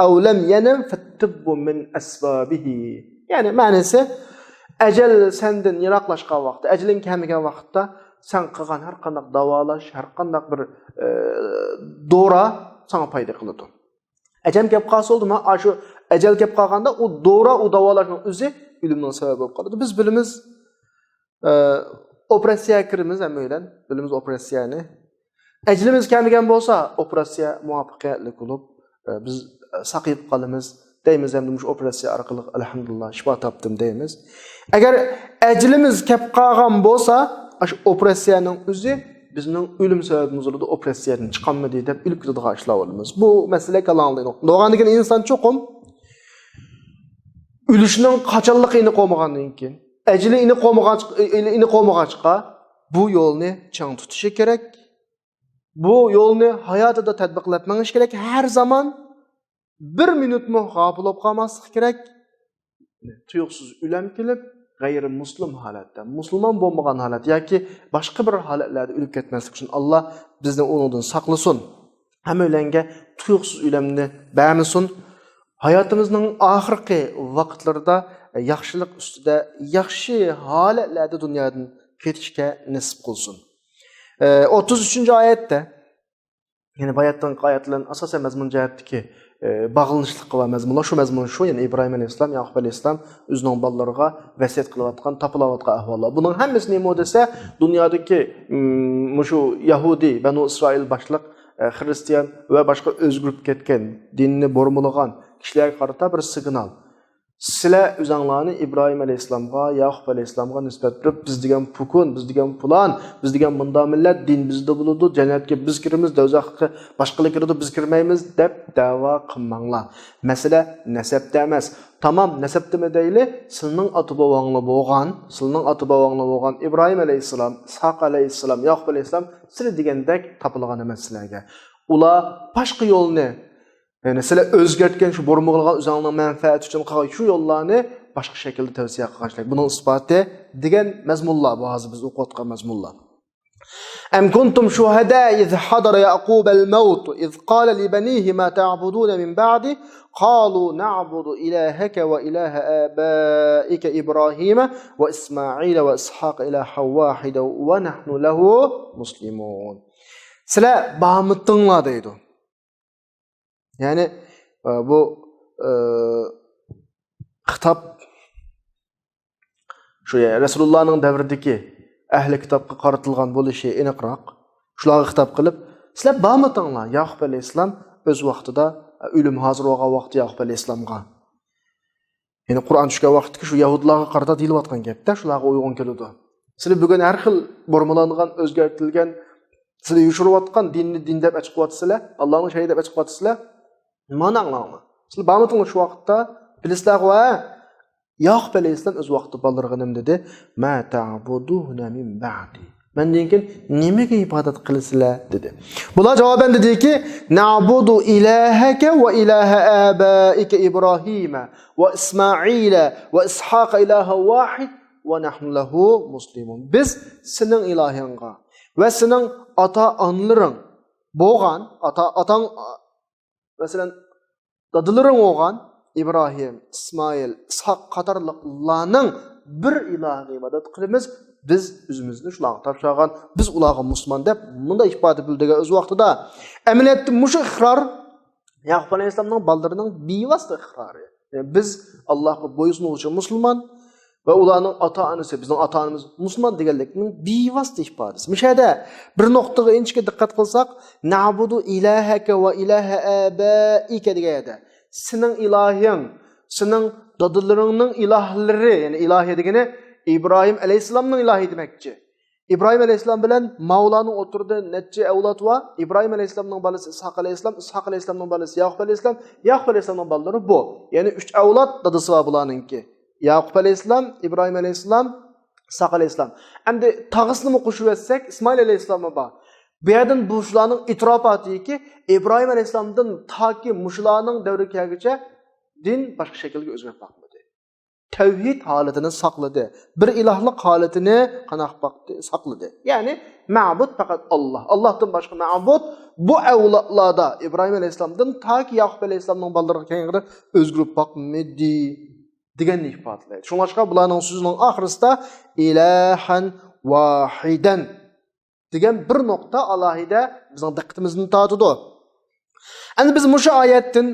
أو لم ينم فالطب من أسبابه.» يەنى مەنىسى، ئەجەل سەندىن يىراقلاشقان ۋاقىتتا، ئەجىلىڭ كەلمىگەن ۋاقىتتا سەن قىلغان ھەر قانداق داۋالاش، ھەر قانداق بىر، ئە، دورا ساڭا پايدا قىلىدۇ. ئەجەل كەپ قالسا بولدىمۇ، ئاشۇ ئەجەل كەپ قالغاندا ئۇ دورا، ئۇ داۋالاشنىڭ ئۆزى ئۆلۈمنىڭ سەۋەبى بولۇپ قالىدۇ. بىز بىلىمىز، ئە، ئوپېراتسىيەگە كىرىمىز ھەممەيلەن، بىلىمىز ئوپېراتسىيەنى. ئەجىلىمىز كەلمىگەن بولسا، ئوپېراتسىيە مۇۋەپپەقىيەتلىك بولۇپ، ئە، بىز، ئە، ساقىيىپ قالىمىز دەيمىز ھەمدە مۇشۇ ئوپېراتسىيە ئارقىلىق، «ئەلھەمدۇلىللا، شىپا تاپتىم» دەيمىز. ئەگەر ئەجىلىمىز كەپ قالغان بولسا، ئاشۇ ئوپېراتسىيەنىڭ ئۆزى بىزنىڭ ئۆلۈم سەۋەبىمىز بولىدۇ، ئوپېراتسىيەدىن چىقالمىدى دەپ ئۆلۈپ كېتىدىغان ئىشلار بولىمىز. بۇ مەسىلە كاللاڭلىق. بولغاندىكىن ئىنسان چوقۇم ئۆلۈشنىڭ قاچانلىقى ئېنىق بولمىغاندىن كېيىن، ئەجىلى ئېنىق بولمىغاچ-، ئېنىق بولمىغاچقا، بۇ يولنى چىڭ تۇتۇشى كېرەك. بۇ يولنى ھاياتىدا تەتبىقلاپ مېڭىش كېرەك. ھەر زامان بىر مىنۇتمۇ غاپىل بولۇپ قالماسلىق كېرەك. تۇيۇقسىز ئۆلۈم كېلىپ، غەيرىي مۇسلىم ھالەتتە، مۇسۇلمان بولمىغان ھالەت ياكى باشقا بىر ھالەتلەردە ئۆلۈپ كەتمەسلىك ئۈچۈن ئاللا بىزنى ئۇنىڭدىن ساقلىسۇن. ھەممەيلەنگە تۇيۇقسىز ئۆلۈمنى بەرمىسۇن. ھاياتىمىزنىڭ ئاخىرقى ۋاقىتلىرىدا ياخشىلىق ئۈستىدە، ياخشى ھالەتلەردە دۇنيادىن كېتىشكە نېسىپ قىلسۇن. ئوتتۇز ئۈچىنچى ئايەتتە، يەنى باياتقى ئايەت بىلەن ئاساسەن مەزمۇن جەھەتتىكى، ئە، باغلىنىشلىقى بار مەزمۇنلار، شۇ مەزمۇن شۇ، يەنى ئىبراھىم ئەلەيھىسسالام، ياقۇپ ئەلەيھىسسالام ئۆزىنىڭ بالىلىرىغا ۋەسىيەت قىلىۋاتقان، تاپىلاۋاتقان ئەھۋاللار. بۇنىڭ ھەممىسى نېمە دېسە، دۇنيادىكى، ئىم، مۇشۇ يەھۇدىي، بەنۇ ئىسرائىل باشلىق، ئە، خىرىستىيان ۋە باشقا ئۆزگىرىپ كەتكەن، دىنىنى بۇرمىلىغان كىشىلەرگە قارىتا بىر سىگنال. سىلەر ئۆزۈڭلارنى ئىبراھىم ئەلەيھىسسالامغا، ياقۇپ ئەلەيھىسسالامغا نىسبەت بېرىپ، «بىز دېگەن پوكۇن، بىز دېگەن پۇلان، بىز دېگەن مۇنداق مىللەت، دىن بىزدە بولىدۇ، جەننەتكە بىز كىرىمىز، دوزاخقا باشقىلار كىرىدۇ، بىز كىرمەيمىز» دەپ دەۋا قىلماڭلار. مەسىلە نەسەبتە ئەمەس. تامام نەسەبتىمۇ دەيلى، سىلىنىڭ ئاتا-بوۋاڭلار بولغان، سىلىنىڭ ئاتا-بوۋاڭلار بولغان ئىبراھىم ئەلەيھىسسالام، ئىسھاق ئەلەيھىسسالام، ياقۇپ ئەلەيھىسسالام سىلەر دېگەندەك تاپىلغان ئەمەس سىلەرگە. ئۇلار باشقا يولنى، يەنى سىلەر ئۆزگەرتكەن شۇ بۇرمىلىغان ئۆزۈڭلارنىڭ مەنپەئەتى ئۈچۈن قىلغان شۇ يوللارنى باشقا شەكىلدە تەۋسىيە قىلغان ئىشلار. بۇنىڭ ئىسپاتى دېگەن مەزمۇنلار بۇ، ھازىر بىز ئوقۇۋاتقان مەزمۇنلار. أم كنتم شهداء إذ حضر يعقوب الموت إذ قال لبنيه ما تعبدون من بعدي قالوا نعبد إلهك وإله آبائك إبراهيم وإسماعيل وإسحاق إلها واحدا ونحن له مسلمون. سىلەر بارمىدىڭلار دەيدۇ. يەنى، ئە، بۇ، ئە، خىتاب شۇ، يەنى رەسۇلۇللانىڭ دەۋرىدىكى ئەھلى كىتابقا قارىتىلغان بولۇشى ئېنىقراق. شۇلارغا خىتاب قىلىپ، سىلەر بارمىدىڭلار؟ ياقۇپ ئەلەيھىسسالام ئۆز ۋاقتىدا، ئۆلۈم ھازىر بولغان ۋاقتى ياقۇپ ئەلەيھىسسالامغا. يەنى قۇرئان چۈشكەن ۋاقىتتىكى شۇ يەھۇدىيلارغا قارىتا دېيىلىۋاتقان گەپتە، شۇلارغا ئۇيغۇن كېلىدۇ. سىلەر بۈگۈن ھەر خىل بۇرمىلانغان، ئۆزگەرتىلگەن، سىلەر يوشۇرۇۋاتقان دىننى دىن دەپ ئېچىقىۋاتىسىلەر، ئاللانىڭ شەرئى دەپ ئېچىقىۋاتىسىلەر. مانا ئاڭلاڭلار. سىلەر بارمىدىڭلار شۇ ۋاقىتتا، بىلىسىلەرغۇ، ھە؟ ياقۇپ ئەلەيھىسسالام ئۆز ۋاقتىدا بالىلىرىغا نېمە دېدى؟ ما تعبدون من بعدي. مەندىن كېيىن نېمىگە ئىبادەت قىلىسىلەر؟ دېدى. بۇلار جاۋابەن دېدىكى، نعبد إلهك وإله آبائك إبراهيم وإسماعيل وإسحاق إلها واحد ونحن له مسلمون. بىز سېنىڭ ئىلاھىڭغا ۋە سېنىڭ ئاتا-ئانىلىرىڭ بولغان، ئاتا، ئاتاڭ، مەسىلەن، دادىلىرىڭ بولغان ئىبراھىم، ئىسمائىل، ئىسھاق قاتارلىقلارنىڭ بىر ئىلاھىغا ئىبادەت قىلىمىز. بىز ئۆزىمىزنى شۇلارغا تاپشۇرغان، بىز ئۇلارغا مۇسۇلمان دەپ مۇنداق ئىپادە بىلدۈرگەن ئۆز ۋاقتىدا. ئەمەلىيەتتە مۇشۇ ئىقرار يەقۇب ئەلەيھىسسالامنىڭ بالىلىرىنىڭ بىۋاسىتە ئىقرارى. يەنى بىز ئاللاھقا بويسۇنغۇچى مۇسۇلمان ۋە ئۇلارنىڭ ئاتا-ئانىسى، بىزنىڭ ئاتا-ئانىمىز مۇسۇلمان دېگەنلىكنىڭ بىۋاسىتە ئىپادىسى. مۇشۇ يەردە بىر نۇقتىغا ئىنچىكە دىققەت قىلساق، نەئبۇدۇ ئىلاھەكە ۋە ئىلاھە ئابائىكە دېگەن يەردە سېنىڭ ئىلاھىڭ، سېنىڭ دادىلىرىڭنىڭ ئىلاھلىرى، يەنى ئىلاھى دېگىنى ئىبراھىم ئەلەيھىسسالامنىڭ ئىلاھى دېمەكچى. ئىبراھىم ئەلەيھىسسالام بىلەن ماۋۇلارنىڭ ئوتتۇرىدا نەچچە ئەۋلاد بار؟ ئىبراھىم ئەلەيھىسسالامنىڭ بالىسى ئىسھاق ئەلەيھىسسالام، ئىسھاق ئەلەيھىسسالامنىڭ بالىسى ياقۇپ ئەلەيھىسسالام، ياقۇپ ئەلەيھىسسالامنىڭ بالىلىرى بۇ. يەنى ئۈچ ئەۋلاد دادىسى بار بۇلارنىڭكى. ياقۇپ ئەلەيھىسسالام، ئىبراھىم ئەلەيھىسسالام، ئىسھاق ئەلەيھىسسالام. ئەمدى تاغىسىنىمۇ قوشۇۋەتسەك، ئىسمائىل ئەلەيھىسسالاممۇ بار. بۇ يەردىن بۇ شۇلارنىڭ ئېتىراپاتىكى ئىبراھىم ئەلەيھىسسالامدىن تاكى مۇشۇلارنىڭ دەۋرىگە كەلگۈچە دىن باشقا شەكىلگە ئۆزگەرتىپ باقمىدى. تەۋھىد ھالىتىنى ساقلىدى. بىر ئىلاھلىق ھالىتىنى قانداق باقتى؟ ساقلىدى. يەنى مەبۇد پەقەت ئاللا. ئاللاھتىن باشقا مەبۇد بۇ ئەۋلادلاردا ئىبراھىم ئەلەيھىسسالامدىن تاكى ياقۇپ ئەلەيھىسسالامنىڭ بالىلىرىغا كەلگەنگە ئۆزگىرىپ باقمىدى دېگەننى ئىپادىلەيدۇ. شۇڭلاشقا بۇلارنىڭ سۆزىنىڭ ئاخىرىسىدا ئىلاھەن ۋاھىدەن دېگەن بىر نۇقتا ئالاھىدە بىزنىڭ دىققىتىمىزنى تارتىدۇ. ئەمدى بىز مۇشۇ ئايەتتىن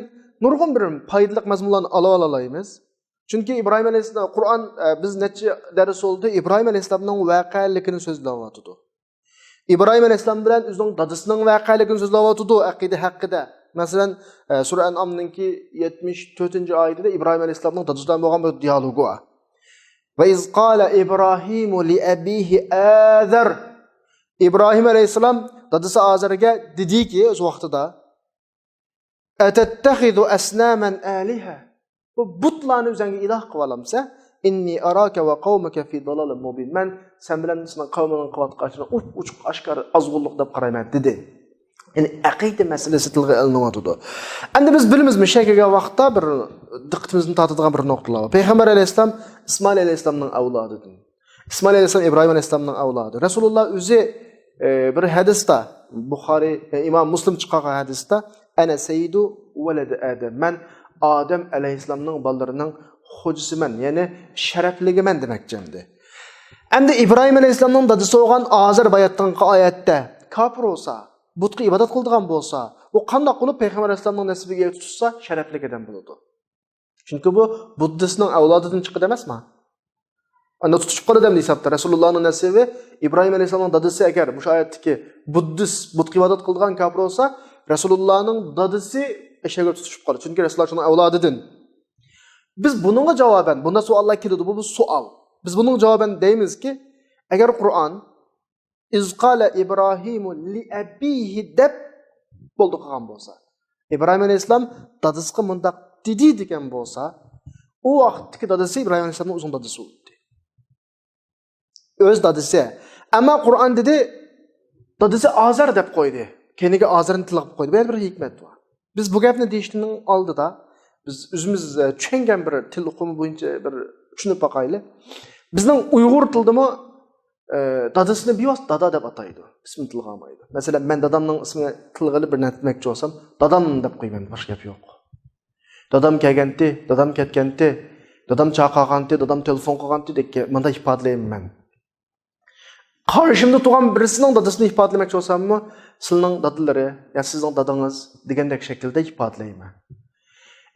نۇرغۇن بىر پايدىلىق مەزمۇنلارنى ئالالايمىز. چۈنكى ئىبراھىم ئەلەيھىسسالام، قۇرئان، ئە، بىز نەچچە دەرس بولدى، ئىبراھىم ئەلەيھىسسالامنىڭ ۋەقەلىكىنى سۆزلەۋاتىدۇ. ئىبراھىم ئەلەيھىسسالام بىلەن ئۆزىنىڭ دادىسىنىڭ ۋەقەلىكىنى سۆزلەۋاتىدۇ، ئەقىدە ھەققىدە. مەسىلەن، ئە، سۈرە ئەنئامنىڭكى يەتمىش تۆتىنچى ئايىتىدە ئىبراھىم ئەلەيھىسسالامنىڭ دادىسى بىلەن بولغان بىر دىيالوگى بار. وَإِذْ قَالَ إِبْرَاهِيمُ لِأَبِيهِ آزَرَ. ئىبراھىم ئەلەيھىسسالام دادىسى ئازەرگە دېدىكى، ئۆز ۋاقتىدا، أَتَتَّخِذُ أَصْنَامًا آلِهَةً. بۇ بۇتلارنى ئۆزۈڭگە ئىلاھ قىلىۋالامسەن؟ إِنِّي أَرَاكَ وَقَوْمَكَ فِي ضَلَالٍ مۇبىن. مەن سەن بىلەن سېنىڭ قەۋمىڭنىڭ قىلىۋاتقان ئىشىنى ئوچۇق ئاشكارا ئازغۇنلۇق دەپ قارايمەن، دېدى. يەنى ئەقىدە مەسىلىسى تىلغا ئېلىنىۋاتىدۇ. ئەمدى بىز بىلىمىز، مۇشۇ يەرگە كەلگەن ۋاقىتتا بىر دىققىتىمىزنى تارتىدىغان بىر نۇقتىلار بار. پەيغەمبەر ئەلەيھىسسالام ئىسمائىل ئەلەيھىسسالامنىڭ ئەۋلادىدىن. ئىسمائىل ئەلەيھىسسالام ئىبراھىم ئەلەيھىسسالامنىڭ ئەۋلادى. رەسۇلۇللا ئۆزى، ئە، بىر ھەدىستە، بۇخارىي، ئە، ئىمام مۇسلىم چىقارغان ھەدىستە، «أَنَا سَيِّدُ وَلَدِ آدَمَ. مەن ئادەم ئەلەيھىسسالامنىڭ بالىلىرىنىڭ خوجىسىمەن، يەنى شەرەپلىكىمەن» دېمەكچى ئەمدى. ئەمدى ئىبراھىم ئەلەيھىسسالامنىڭ دادىسى بولغان ئازەر باياتقانقى ئايەتتە كاپىر بولسا، بۇتقا ئىبادەت قىلىدىغان بولسا، ئۇ قانداق بولۇپ پەيغەمبەر ئەلەيھىسسالامنىڭ نەسلىگە تۇتۇشسا شەرەپلىك ئادەم بولىدۇ؟ چۈنكى بۇ بۇددىستنىڭ ئەۋلادىدىن چىققان ئەمەسما؟ ئاندا تۇتۇشۇپ قالىدۇ ئەمدى ھېسابتا. رەسۇلۇللانىڭ نەسلى ئىبراھىم ئەلەيھىسسالامنىڭ دادىسى ئەگەر مۇشۇ ئايەتتىكى بۇددىست، بۇتقا ئىبادەت قىلىدىغان كاپىر بولسا، رەسۇلۇللانىڭ دادىسى ئەشەگە تۇتۇشۇپ قالىدۇ. چۈنكى رەسۇلۇللا شۇنىڭ ئەۋلادىدىن. بىز بۇنىڭغا جاۋابەن، بۇنداق سوئاللار كېلىدۇ، بۇ، بۇ سوئال. بىز بۇنىڭغا جاۋابەن دەيمىزكى، ئەگەر قۇرئان «إِذْ قَالَ إِبْرَاهِيمُ لِأَبِيهِ» دەپ بولدى قىلغان بولسا، ئىبراھىم ئەلەيھىسسالام دادىسىغا مۇنداق دېدى دېگەن بولسا، ئۇ ۋاقىتتىكى دادىسى ئىبراھىم ئەلەيھىسسالامنىڭ ئۆزىنىڭ دادىسى بولدى. ئۆز دادىسى. ئەمما قۇرئان دېدى، دادىسى ئازەر دەپ قويدى. كەينىگە ئازەرنى تىلغا قويدى. بۇ يەردە بىر ھېكمەت بار. بىز بۇ گەپنى دېيىشنىڭ ئالدىدا بىز ئۆزىمىز، ئە، چۈشەنگەن بىر تىل ئۇقۇمى بويىچە بىر چۈشىنىپ باقايلى. بىزنىڭ ئۇيغۇر تىلىدىمۇ، ئە، دادىسىنى بىۋاسىتە دادا دەپ ئاتايدۇ. ئىسمىنى تىلغا ئالمايدۇ. مەسىلەن، مەن دادامنىڭ ئىسمىنى تىلغا ئېلىپ بىر نەرسە دېمەكچى بولسام، دادام دەپ قويىمەن، باشقا گەپ يوق. دادام كەلگەنتى، دادام كەتكەنتى، دادام چاقىرغانتى، دادام تېلېفون قىلغانتى دەپ مۇنداق ئىپادىلەيمەن مەن. قارشىمدا تۇرغان بىرسىنىڭ دادىسىنى ئىپادىلىمەكچى بولساممۇ، سىلىنىڭ دادىلىرى يا سىزنىڭ دادىڭىز دېگەندەك شەكىلدە ئىپادىلەيمەن.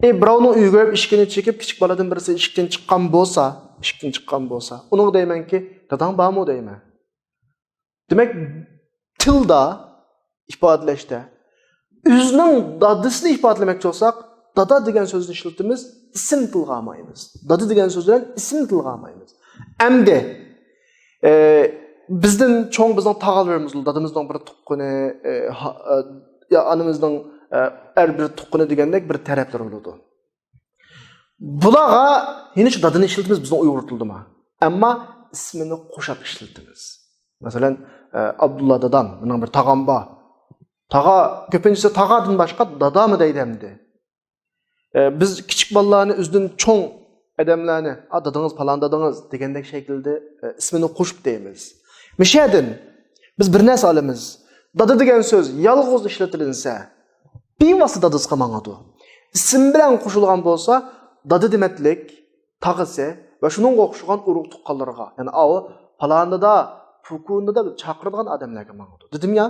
ئى، بىراۋنىڭ ئۆيىگە بېرىپ ئىشىكىنى چېكىپ، كىچىك بالىدىن بىرسى ئىشىكتىن چىققان بولسا، ئىشىكتىن چىققان بولسا، ئۇنىڭغا دەيمەنكى، داداڭ بارمۇ دەيمەن. دېمەك، تىلدا، ئىپادىلەشتە ئۆزىنىڭ دادىسىنى ئىپادىلىمەكچى بولساق، دادا دېگەن سۆزنى ئىشلىتىمىز، ئىسىم تىلغا ئالمايمىز. دادا دېگەن سۆز بىلەن ئىسىم تىلغا ئالمايمىز. ئەمدى، ئە، بىزدىن چوڭ بىزنىڭ تاغىلىرىمىز، دادىمىزنىڭ بىر تۇغقىنى، ئە، ھا-، ئە، يا ئانىمىزنىڭ، ئە، ئەر بىر تۇغقىنى دېگەندەك بىر تەرەپلىرى بولىدۇ. بۇلارغا يەنە شۇ دادىنى ئىشلىتىمىز بىزنىڭ ئۇيغۇر تىلىدىمۇ. ئەمما ئىسمىنى قوشاپ ئىشلىتىمىز. مەسىلەن، ئە، ئابدۇللا دادام، مېنىڭ بىر تاغام بار. تاغا، كۆپىنچىسى تاغادىن باشقا دادامۇ دەيدۇ ئەمدى. ئە، بىز كىچىك بالىلارنى ئۆزىدىن چوڭ ئادەملەرنى، «ئا، دادىڭىز، پالان دادىڭىز» دېگەندەك شەكىلدە، ئە، ئىسمىنى قوشۇپ دەيمىز. مۇشۇ يەردىن بىز بىر نەرسە ئالىمىز. دادا دېگەن سۆز يالغۇز ئىشلىتىلسە، بىۋاسىتە دادىسىغا ماڭىدۇ. ئىسىم بىلەن قوشۇلغان بولسا، دادا دېمەتلىك تاغىسى ۋە شۇنىڭغا ئوخشىغان ئۇرۇق تۇغقانلىرىغا، يەنى ئاۋۇ پالان دادا، پۇكۇن دادا دەپ چاقىرىدىغان ئادەملەرگە ماڭىدۇ. دېدىم يا،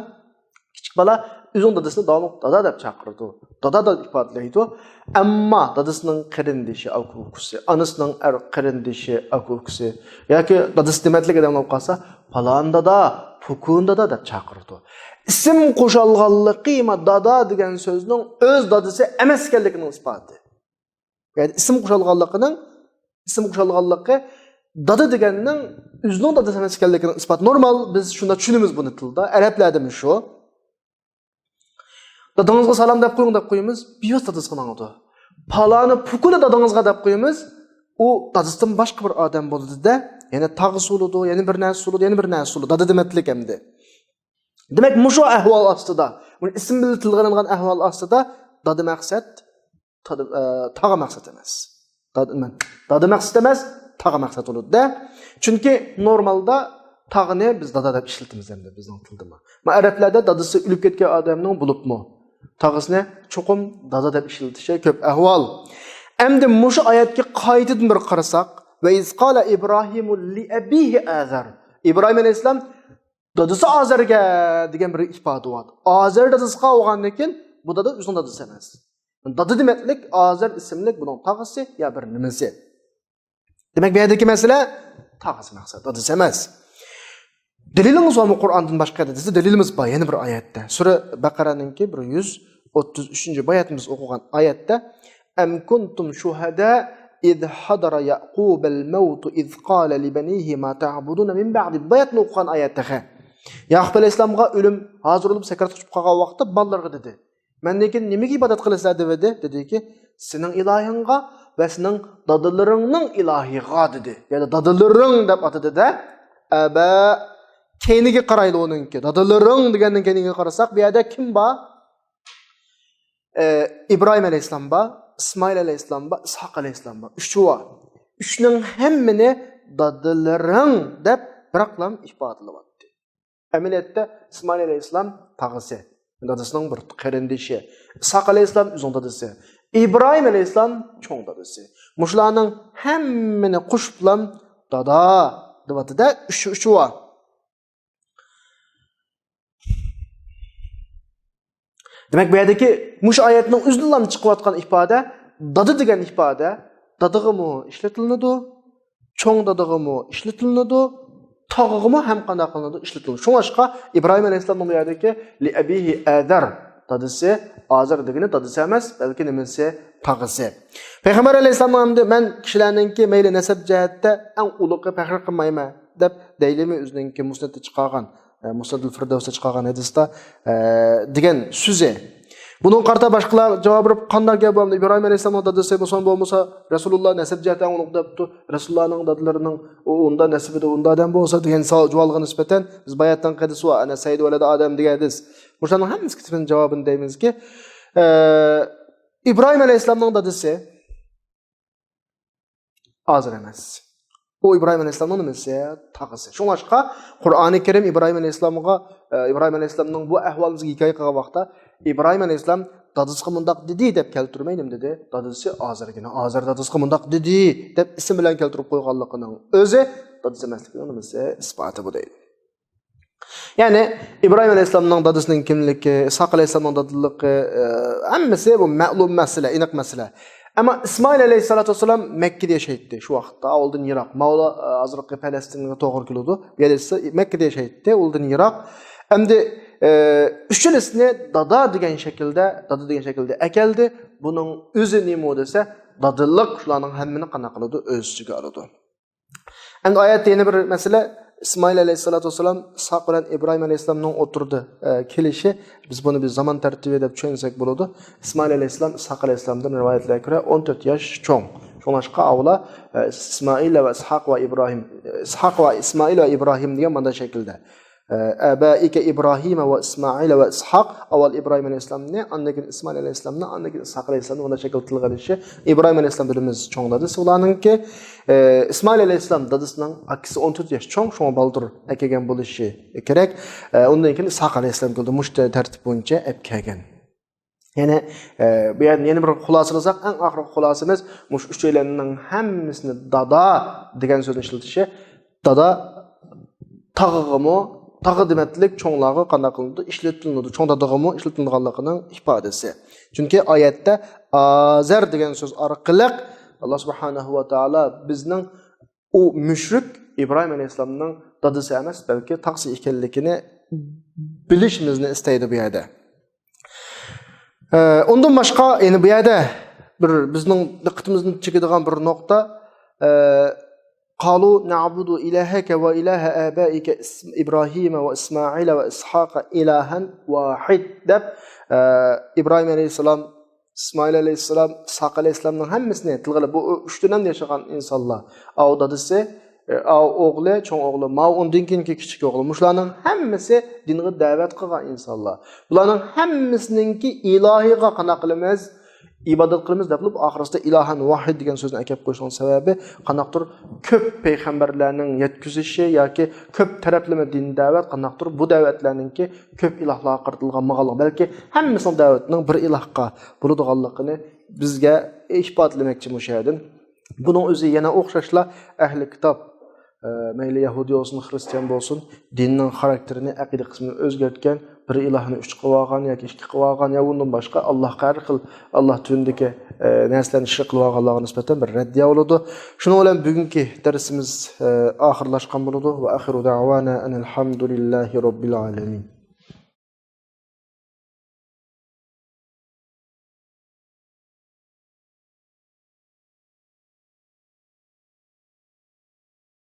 كىچىك بالا ئۆزىنىڭ دادىسىنى داۋاملىق دادا دەپ چاقىرىدۇ. دادا دەپ ئىپادىلەيدۇ. ئەمما دادىسىنىڭ قېرىندىشى، ئاكا ئۇكىسى، ئانىسىنىڭ ئەر قېرىندىشى، ئاكا ئۇكىسى ياكى دادىسى دېمەتلىك ئادەم بولۇپ قالسا، پالان دادا، پۇكۇن دادا دەپ چاقىرىدۇ. ئىسىم قوشالغانلىقى، ما، دادا دېگەن سۆزنىڭ ئۆز دادىسى ئەمەس ئىكەنلىكىنىڭ ئىسپاتى. يەنى ئىسىم قوشالغانلىقىنىڭ، ئىسىم قوشالغانلىقى دادا دېگەننىڭ ئۆزىنىڭ دادىسى ئەمەس ئىكەنلىكىنىڭ ئىسپاتى. نورمال، بىز شۇنداق چۈشىنىمىز بۇنى تىلدا. ئەرەبلەردىمۇ شۇ. «دادىڭىزغا سالام دەپ قويۇڭ» دەپ قويىمىز، بىۋاسىتە دادىسىغا ماڭىدۇ. «پالانى پۇكۇنى دادىڭىزغا» دەپ قويىمىز، ئۇ دادىسىدىن باشقا بىر ئادەم بولىدۇ-دە، يەنە تاغىسى بولىدۇ، يەنە بىر نەرسىسى بولىدۇ، يەنە بىر نەرسىسى بولىدۇ. دادا دېمەتلىك ئەمدى. دېمەك، مۇشۇ ئەھۋال ئاستىدا، بۇ ئىسىم بىلەن تىلغا ئېلىنغان ئەھۋال ئاستىدا دادا مەقسەت، تادا-، ئە، تاغا مەقسەت ئەمەس. دادا، دادا مەقسەت ئەمەس، تاغا مەقسەت بولىدۇ-دە. چۈنكى نورمالدا تاغىنى بىز دادا دەپ ئىشلىتىمىز ئەمدى بىزنىڭ تىلدىمۇ. ما، ئەرەبلەردە دادىسى ئۆلۈپ كەتكەن ئادەمنىڭ بولۇپمۇ تاغىسىنى چوقۇم دادا دەپ ئىشلىتىشى كۆپ ئەھۋال. ئەمدى مۇشۇ ئايەتكە قايتىدىن بىر قارىساق، «ۋە ئىز قالە ئىبراھىمۇ لىئەبىھى ئازەر». ئىبراھىم ئەلەيھىسسالام دادىسى ئازەرگە دېگەن بىر ئىپادە بار. ئازەر دادىسىغا بولغاندىن كېيىن، بۇ دادا ئۆزىنىڭ دادىسى ئەمەس. دادا دېمەكلىك ئازەر ئىسىملىك بۇنىڭ تاغىسى يا بىر نېمىسى. دېمەك، بۇ يەردىكى مەسىلە تاغىسى مەقسەت، دادىسى ئەمەس. دەلىلىڭىز بارمۇ قۇرئاندىن باشقا يەردە دېسە، دەلىلىمىز بار، يەنە بىر ئايەتتە. سۈرە بەقەرەنىڭكى بىر يۈز ئوتتۇز ئۈچىنچى، بۇ ئايەتتە بىز ئوقۇغان ئايەتتە، «ئەم كۇنتۇم شۇھەدە ئىز ھەدەرە يەئقۇبەل مەۋتۇ ئىز قالە لىبەنىھى ما تەئبۇدۇنە مىن بەئدى». بۇ ئايەتنى ئوقۇغان ئايەت تېخى. ياقۇپ ئەلەيھىسسالامغا ئۆلۈم ھازىر بولۇپ، سەكراتقا چۈشۈپ قالغان ۋاقىتتا بالىلىرىغا دېدى، «مەندىن كېيىن نېمىگە ئىبادەت قىلىسىلەر؟» دېدى. دېدىكى، «سېنىڭ ئىلاھىڭغا ۋە سېنىڭ دادىلىرىڭنىڭ ئىلاھىغا» دېدى. يەنى دادىلىرىڭ دەپ ئاتىدىدە. ئەبە، كەينىگە قارايلى ئۇنىڭكى. دادىلىرىڭ دېگەندىن كەينىگە قارىساق، بۇ يەردە كىم بار؟ ئە، ئىبراھىم ئەلەيھىسسالام بار، ئىسمائىل ئەلەيھىسسالام بار، ئىسھاق ئەلەيھىسسالام بار. ئۈچى بار. ئۈچنىڭ ھەممىنى دادىلىرىڭ دەپ بىراقلام ئىپادىلەۋاتتى. ئەمەلىيەتتە ئىسمائىل ئەلەيھىسسالام تاغىسى، دادىسىنىڭ بىر قېرىندىشى. ئىسھاق ئەلەيھىسسالام ئۆزىنىڭ دادىسى. ئىبراھىم ئەلەيھىسسالام چوڭ دادىسى. مۇشۇلارنىڭ ھەممىنى قوشۇپلام دادا دەۋاتىدۇ-دە، ئۈچ، ئۈچى بار. دېمەك، بۇ يەردىكى مۇشۇ ئايەتنىڭ ئۆزىدىنلا چىقىۋاتقان ئىپادە، دادا دېگەن ئىپادە دادىغىمۇ ئىشلىتىلىنىدۇ، چوڭ دادىغىمۇ ئىشلىتىلىنىدۇ، تاغىغىمۇ ھەم قانداق قىلىنىدۇ؟ ئىشلىتىلىنىدۇ. شۇڭلاشقا ئىبراھىم ئەلەيھىسسالامنىڭ بۇ يەردىكى لىئەبىھى ئازەر، دادىسى ئازەر دېگىنى دادىسى ئەمەس، بەلكى نېمىسى؟ تاغىسى. پەيغەمبەر ئەلەيھىسسالام ئەمدى، «مەن كىشىلەرنىڭكى مەيلى نەسەب جەھەتتە ئەڭ ئۇلۇغى، پەخىر قىلمايمەن» دەپ دەيلىمۇ ئۆزىنىڭكى مۇسنەدتە چىقارغان، ئە، مۇسنەدۇل فىردەۋستا چىقارغان ھەدىستە، ئە، دېگەن سۆزى. بۇنىڭغا قارىتا باشقىلار جاۋاب بېرىپ، «قانداق گەپ بۇ؟ ئىبراھىم ئەلەيھىسسالامنىڭ دادىسى بولسا، بولمىسا رەسۇلۇللا نەسەب جەھەتتە ئەڭ ئۇلۇغ دەپتۇ. رەسۇلۇللانىڭ دادىلىرىنىڭ ئۇ ئۇندا نەسىبىدە ئۇندا ئادەم بولسا» دېگەن سوئال، جاۋابىغا نىسبەتەن بىز باياتتىن قەدىسى ۋە ئەنە سەيدۇ ۋەلەدە ئادەم دېگەن ھەدىس. مۇشۇلارنىڭ ھەممىسىگە تېپىن جاۋابىنى دەيمىزكى، ئە، ئىبراھىم ئەلەيھىسسالامنىڭ دادىسى ئازەر ئەمەس. ئۇ ئىبراھىم ئەلەيھىسسالامنىڭ نېمىسى؟ تاغىسى. شۇڭلاشقا قۇرئانى كەرىم ئىبراھىم ئەلەيھىسسالامغا، ئە، ئىبراھىم ئەلەيھىسسالامنىڭ بۇ ئەھۋالىمىزغا ھېكايە قىلغان ۋاقىتتا، ئىبراھىم ئەلەيھىسسالام دادىسىغا مۇنداق دېدى دەپ كەلتۈرمەي، نېمە دېدى؟ دادىسى ئازەرگىنى، ئازەر دادىسىغا مۇنداق دېدى دەپ ئىسىم بىلەن كەلتۈرۈپ قويغانلىقىنىڭ ئۆزى دادىسى ئەمەسلىكىنىڭ نېمىسى؟ ئىسپاتى بۇ دەيدۇ. يەنى ئىبراھىم ئەلەيھىسسالامنىڭ دادىسىنىڭ كىملىكى، ئىسھاق ئەلەيھىسسالامنىڭ دادىلىقى، ئە، ھەممىسى بۇ مەلۇم مەسىلە، ئېنىق مەسىلە. ئەمما ئىسمائىل ئەلەيھىسسالاتۇ ۋەسسالام مەككىدە ياشايتتى شۇ ۋاقىتتا، ئاۋۇلدىن يىراق. ماۋۇلا، ئە، ھازىرقى پەلەستىنگە توغرا كېلىدۇ. بۇ يەردە مەككىدە ياشايتتى، ئۇلدىن يىراق. ئەمدى، ئە، ئۈچىلىسىنى دادا دېگەن شەكىلدە، دادا دېگەن شەكىلدە ئەكەلدى. بۇنىڭ ئۆزى نېمە دېسە، دادىلىق شۇلارنىڭ ھەممىنى قانداق قىلىدۇ؟ ئۆز ئىچىگە ئالىدۇ. ئەمدى ئايەتتە يەنە بىر مەسىلە، ئىسمائىل ئەلەيھىسسالاتۇ ۋەسسالام ئىسھاق بىلەن ئىبراھىم ئەلەيھىسسالامنىڭ ئوتتۇرىدا، ئە، كېلىشى. بىز بۇنى بىز زامان تەرتىپى دەپ چۈشەنسەك بولىدۇ. ئىسمائىل ئەلەيھىسسالام ئىسھاق ئەلەيھىسسالامدىن رىۋايەتلەرگە كۆرە ئون تۆت ياش چوڭ. شۇڭلاشقا ئاۋۇلا، ئە، ئىسمائىل ۋە ئىسھاق ۋە ئىبراھىم، ئىسھاق ۋە ئىسمائىل ۋە ئىبراھىم دېگەن مانا شەكىلدە. ئابائىكە ئىبراھىمە ۋە ئىسمائىلە ۋە ئىسھاق، ئاۋۋال ئىبراھىم ئەلەيھىسسالامنى، ئاندىن كېيىن ئىسمائىل ئەلەيھىسسالامنى، ئاندىن كېيىن ئىسھاق ئەلەيھىسسالامنى، ئۇنداق شەكىلدە تىلغا ئېلىشى. ئىبراھىم ئەلەيھىسسالام بىلىمىز چوڭ دادىسى ئۇلارنىڭكى. ئە، ئىسمائىل ئەلەيھىسسالام دادىسىنىڭ ئاكىسى ئون تۆت ياش چوڭ، شۇڭا بالدۇر ئەكەلگەن بولۇشى كېرەك. ئە، ئۇندىن كېيىن ئىسھاق ئەلەيھىسسالام كېلىدۇ. مۇشۇ تەرتىپ بويىچە ئەپ كەلگەن. يەنى، ئە، بۇ يەردىن يەنە بىر خۇلاسىلىساق، ئەڭ ئاخىرقى خۇلاسىمىز مۇشۇ ئۈچەيلەننىڭ ھەممىسىنى دادا دېگەن سۆزنى ئىشلىتىشى. دادا تاغىغىمۇ، تاغ دېمەتلىك چوڭلارغا قانداق قىلىنىدۇ؟ ئىشلىتىلىنىدۇ. چوڭ دادىغىمۇ ئىشلىتىلىدىغانلىقىنىڭ ئىپادىسى. چۈنكى ئايەتتە ئازەر دېگەن سۆز ئارقىلىق ئاللا سۇبھانەھۇ ۋە تائالا بىزنىڭ ئۇ مۈشرىك ئىبراھىم ئەلەيھىسسالامنىڭ دادىسى ئەمەس، بەلكى تاغىسى ئىكەنلىكىنى بىلىشىمىزنى ئىستەيدۇ بۇ يەردە. ئە، ئۇندىن باشقا، يەنى بۇ يەردە بىر بىزنىڭ دىققىتىمىزنى چېكىدىغان بىر نۇقتا، ئە، قالۇ نەئبۇدۇ ئىلاھەكە ۋە ئىلاھە ئابائىكە ئىس-، ئىبراھىمە ۋە ئىسمائىلە ۋە ئىسھاقە ئىلاھەن ۋاھىد دەپ، ئە، ئىبراھىم ئەلەيھىسسالام، ئىسمائىل ئەلەيھىسسالام، ئىسھاق ئەلەيھىسسالامنىڭ ھەممىسىنى تىلغا ئېلىپ، بۇ ئۈچ دۆلەمدە ياشىغان ئىنسانلار. ئاۋۇ دادىسى، ئاۋۇ ئوغلى، چوڭ ئوغلى، ماۋۇ ئۇندىن كېيىنكى كىچىك ئوغلى. مۇشۇلارنىڭ ھەممىسى دىنغا دەۋەت قىلغان ئىنسانلار. بۇلارنىڭ ھەممىسىنىڭكى ئىلاھىغا قانداق قىلىمىز؟ ئىبادەت قىلىمىز دەپ بولۇپ، ئاخىرىسىدا ئىلاھەن ۋاھىد دېگەن سۆزنى ئەكەپ قويۇشنىڭ سەۋەبى قانداقتۇر كۆپ پەيغەمبەرلەرنىڭ يەتكۈزۈشى ياكى كۆپ تەرەپلىمە دىن دەۋەت قانداقتۇر بۇ دەۋەتلەرنىڭكى كۆپ ئىلاھلارغا قارىتىلغان ماڭغانلىقى، بەلكى ھەممىسىنىڭ دەۋىتىنىڭ بىر ئىلاھقا بولىدىغانلىقىنى بىزگە ئىپادىلىمەكچى مۇشۇ يەردىن. بۇنىڭ ئۆزى يەنە ئوخشاشلا ئەھلى كىتاب، ئە، مەيلى يەھۇدىي بولسۇن، خرىستىيان بولسۇن، دىننىڭ خاراكتېرىنى، ئەقىدە قىسمىنى ئۆزگەرتكەن، بىر ئىلاھنى ئۈچ قىلىۋالغان ياكى ئىككى قىلىۋالغان، يا ئۇندىن باشقا ئاللاھقا ھەر خىل ئاللاھ تۈۋىدىكى، ئە، نەرسىلەرنى شېرىك قىلىۋالغانلارغا نىسبەتەن بىر رەددىيە بولىدۇ. شۇنىڭ بىلەن بۈگۈنكى دەرسىمىز، ئە، ئاخىرلاشقان بولىدۇ. ۋە ئاخىرۇ دەئۋانا ئەنىل ھەمدۇلىللاھى رەببىل ئالەمىن.